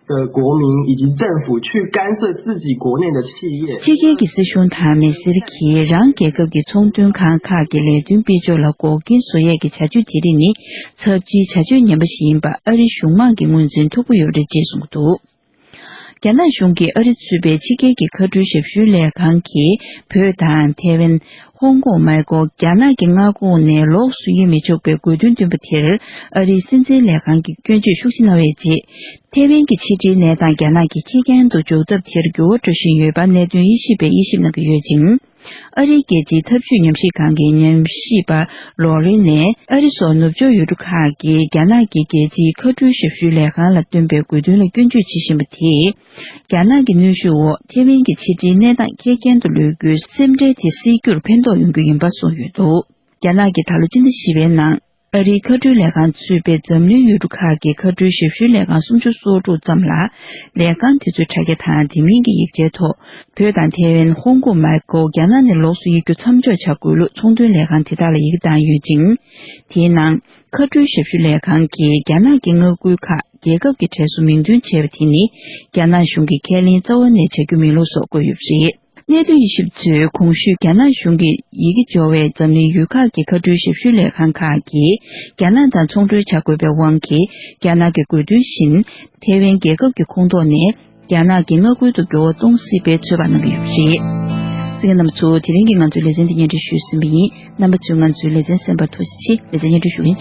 的国民以及政府去干涉自己国内的企业， ཕྱི་རྒྱལ་གྱི་སྲིད་གཞུང་དང་མི་སེར་གྱིས་རང་རྒྱལ་ཁབ་ཀྱི་ཚོང་དོན་ཁང་ཁག་གི་ལས་དོན་སྤེལ་ཕྱོགས་ལ་འགོག་རྐྱེན་བཟོ་ཡས་ཀྱི་བྱ་སྤྱོད་དེ་རིགས་ནི་ཚབས་ཆེའི་བྱ་སྤྱོད་ངན་པ་ཞིག་ཡིན་པ་ཨ་རིའི་གཞུང་མང་གིས་ངོས་འཛིན་ཐུབ་ཀྱི་ཡོད་རེད་ཅེས་གསུངས་འདུག་རྒྱ་ནག་གཞུང་གིས་ཨ་རི་གཙོས་པའི་ཕྱི་རྒྱལ་གྱི་མཁའ་འགྲུལ་ཞབས་ཞུའི་ལས་ཁང་གིས་བོད་དང་ཐེ་ཝན། ཧོང་ཀོང་མའི་ཀོ་རྒྱ་ནག་གི་མངའ་ཁོངས་ནས་ལོགས་སུ་དབྱེ་མི་ཆོག་པའི་དགོས་འདུན་བཏོན་པ་དེར་ཨ་རིའི་སྲིད་འཛིན་ལས་ཁང་གིས་སྐྱོན་བརྗོད་ཤུགས་ཆེ་གནང་བའི་རྗེས། ཐེ་ཝན་གྱི་ཕྱི་འབྲེལ་གནས་སྟངས་རྒྱ་ནག་གི་ཁེ་རྐྱང་དུ་འཇོག་ཐབས་དེར་འགྱུར་བ་འགྲོ་བཞིན་ཡོད་པ་གནད་དོན་དབྱེ་ཞིབ་པས་དབྱེ་ཞིབ་གནང་གི་ཡོད་ཅིང་། ཨ་རིའི་རྒྱལ་སྤྱིའི་འཐབ་ཇུས་ཉམས་ཞིབ་ཁང་གི་ཉམས་ཞིབ་པ་ལོ་རེ་ནས་ཨ་རི་སོགས་ནུབ་ཕྱོགས་ཡུལ་གྲུ་ཁག་གིས་རྒྱ་ནག་གི་རྒྱལ་སྤྱིའི་མཁའ་འགྲུལ་ཞབས་ཞུའི་ལས་ཁང་ལ་བཏོན་པའི་དགོས་འདུན་ལ་སྐྱོན་བརྗོད་བྱེད་བཞིན་པ་དེས། རྒྱ་ནག་གི་གནོན་ཤུགས་འོག་ཐེ་ཝན་གྱི་ཕྱི་འབྲེལ་གནས་སྟངས་ཁེར་རྐྱང་དུ་ལུས་རྒྱུའི་སེམས་ཁྲལ་དེ་སེལ་རྒྱུར་ཕན་ཐོགས་ཡོང་རྒྱུ་ཡིན་པ་གསུངས་ཡོད་འདུག་རྒྱ་ནག་གིས་ད་ལོ་སྤྱི་ཟླ་བཞི་པའི་ནང་ ཨ་རིའི་མཁའ་འགྲུལ་ལས་ཁང་ཚུད་པའི་འཛམ་གླིང་ཡུལ་གྲུ་ཁག་གི་མཁའ་འགྲུལ་ཞབས་ཞུའི་ལས་ཁང་སུམ་ཅུ་སོ་དྲུག་ཙམ་ལ་ལས་ཁང་དེ་ཚོའི་དྲ་རྒྱ་དང་དེ་མིན་གྱི་ཡིག་ཆའི་ཐོག་བོད་དང་ཐའེ་ཝན། ཧོང་ཀོང་། མེག་ཀོ། རྒྱ་ནག་ནས་ལོགས་སུ་ཡིག་རྒྱུགས་མཚམས་འཇོག་བྱ་དགོས་ལུགས་ཚོང་དོན་ལས་ཁང་དེ་དག་ལ་ཡི་གེ་བཏང་ཡོད་ཅིང་། དེའི་ནང་། མཁའ་འགྲུལ་ཞབས་ཞུ་ལས་ཁང་གིས་རྒྱ་ནག་གི་མངའ་ཁུལ་ཁག་རྒྱལ་ཁབ་ཀྱི་གྲས་སུ་མིང་འདོན་བྱས་པ་དེ་ནི། རྒྱ་ནག་གཞུང་གིས་ཁས་ལེན་རྩ་བ་ནས་བྱ་རྒྱུ་མིན་ལུགས་སོགས་བཀོད་ཡོད་པ་རེད། གནད་དོན་དབྱེ་ཞིབ་པ་ཚོས་གོང་ཞུས་རྒྱ་ནག་གཞུང་གིས་ཡི་གེ་འབྱོར་བའི་འཛམ་གླིང་ཡུལ་ཁག་གི་མཁའ་འགྲུལ་ཞབས་ཞུ་ལས་ཁང་ཁག་གིས་རྒྱ་ནག་དང་ཚོང་འབྲེལ་བྱ་དགོས་པའི་དབང་གིས། རྒྱ་ནག་གི་དགོས་འདུན་བཞིན་ཐའེ་ཝན་རྒྱལ་ཁབ་ཀྱི་ཁོངས་གཏོགས་ནས་རྒྱ་ནག་གི་མངའ་ཁུལ་དུ་འགྱུར་བ་གཏོང་སྲིད་པའི་ཚོད་དཔག་གནང་གི་ཡོད་པ་རེད། གསན་མཁན་རྣམ་པ་ཚོ། དེ་རིང་གི་ང་ཚོའི་ལེ་ཚན་འདི་སྙན་སྒྲོན་ཞུས་ཟིན་པ་ཡིན། རྣམ་པ་ཚོས་ང་ཚོའི་ལེ་ཚན་གསན་པར་ཐུགས་རྗེ་ཆེ། ལེ་ཚན་སྙན་སྒྲོན་ཞུ་མཁན།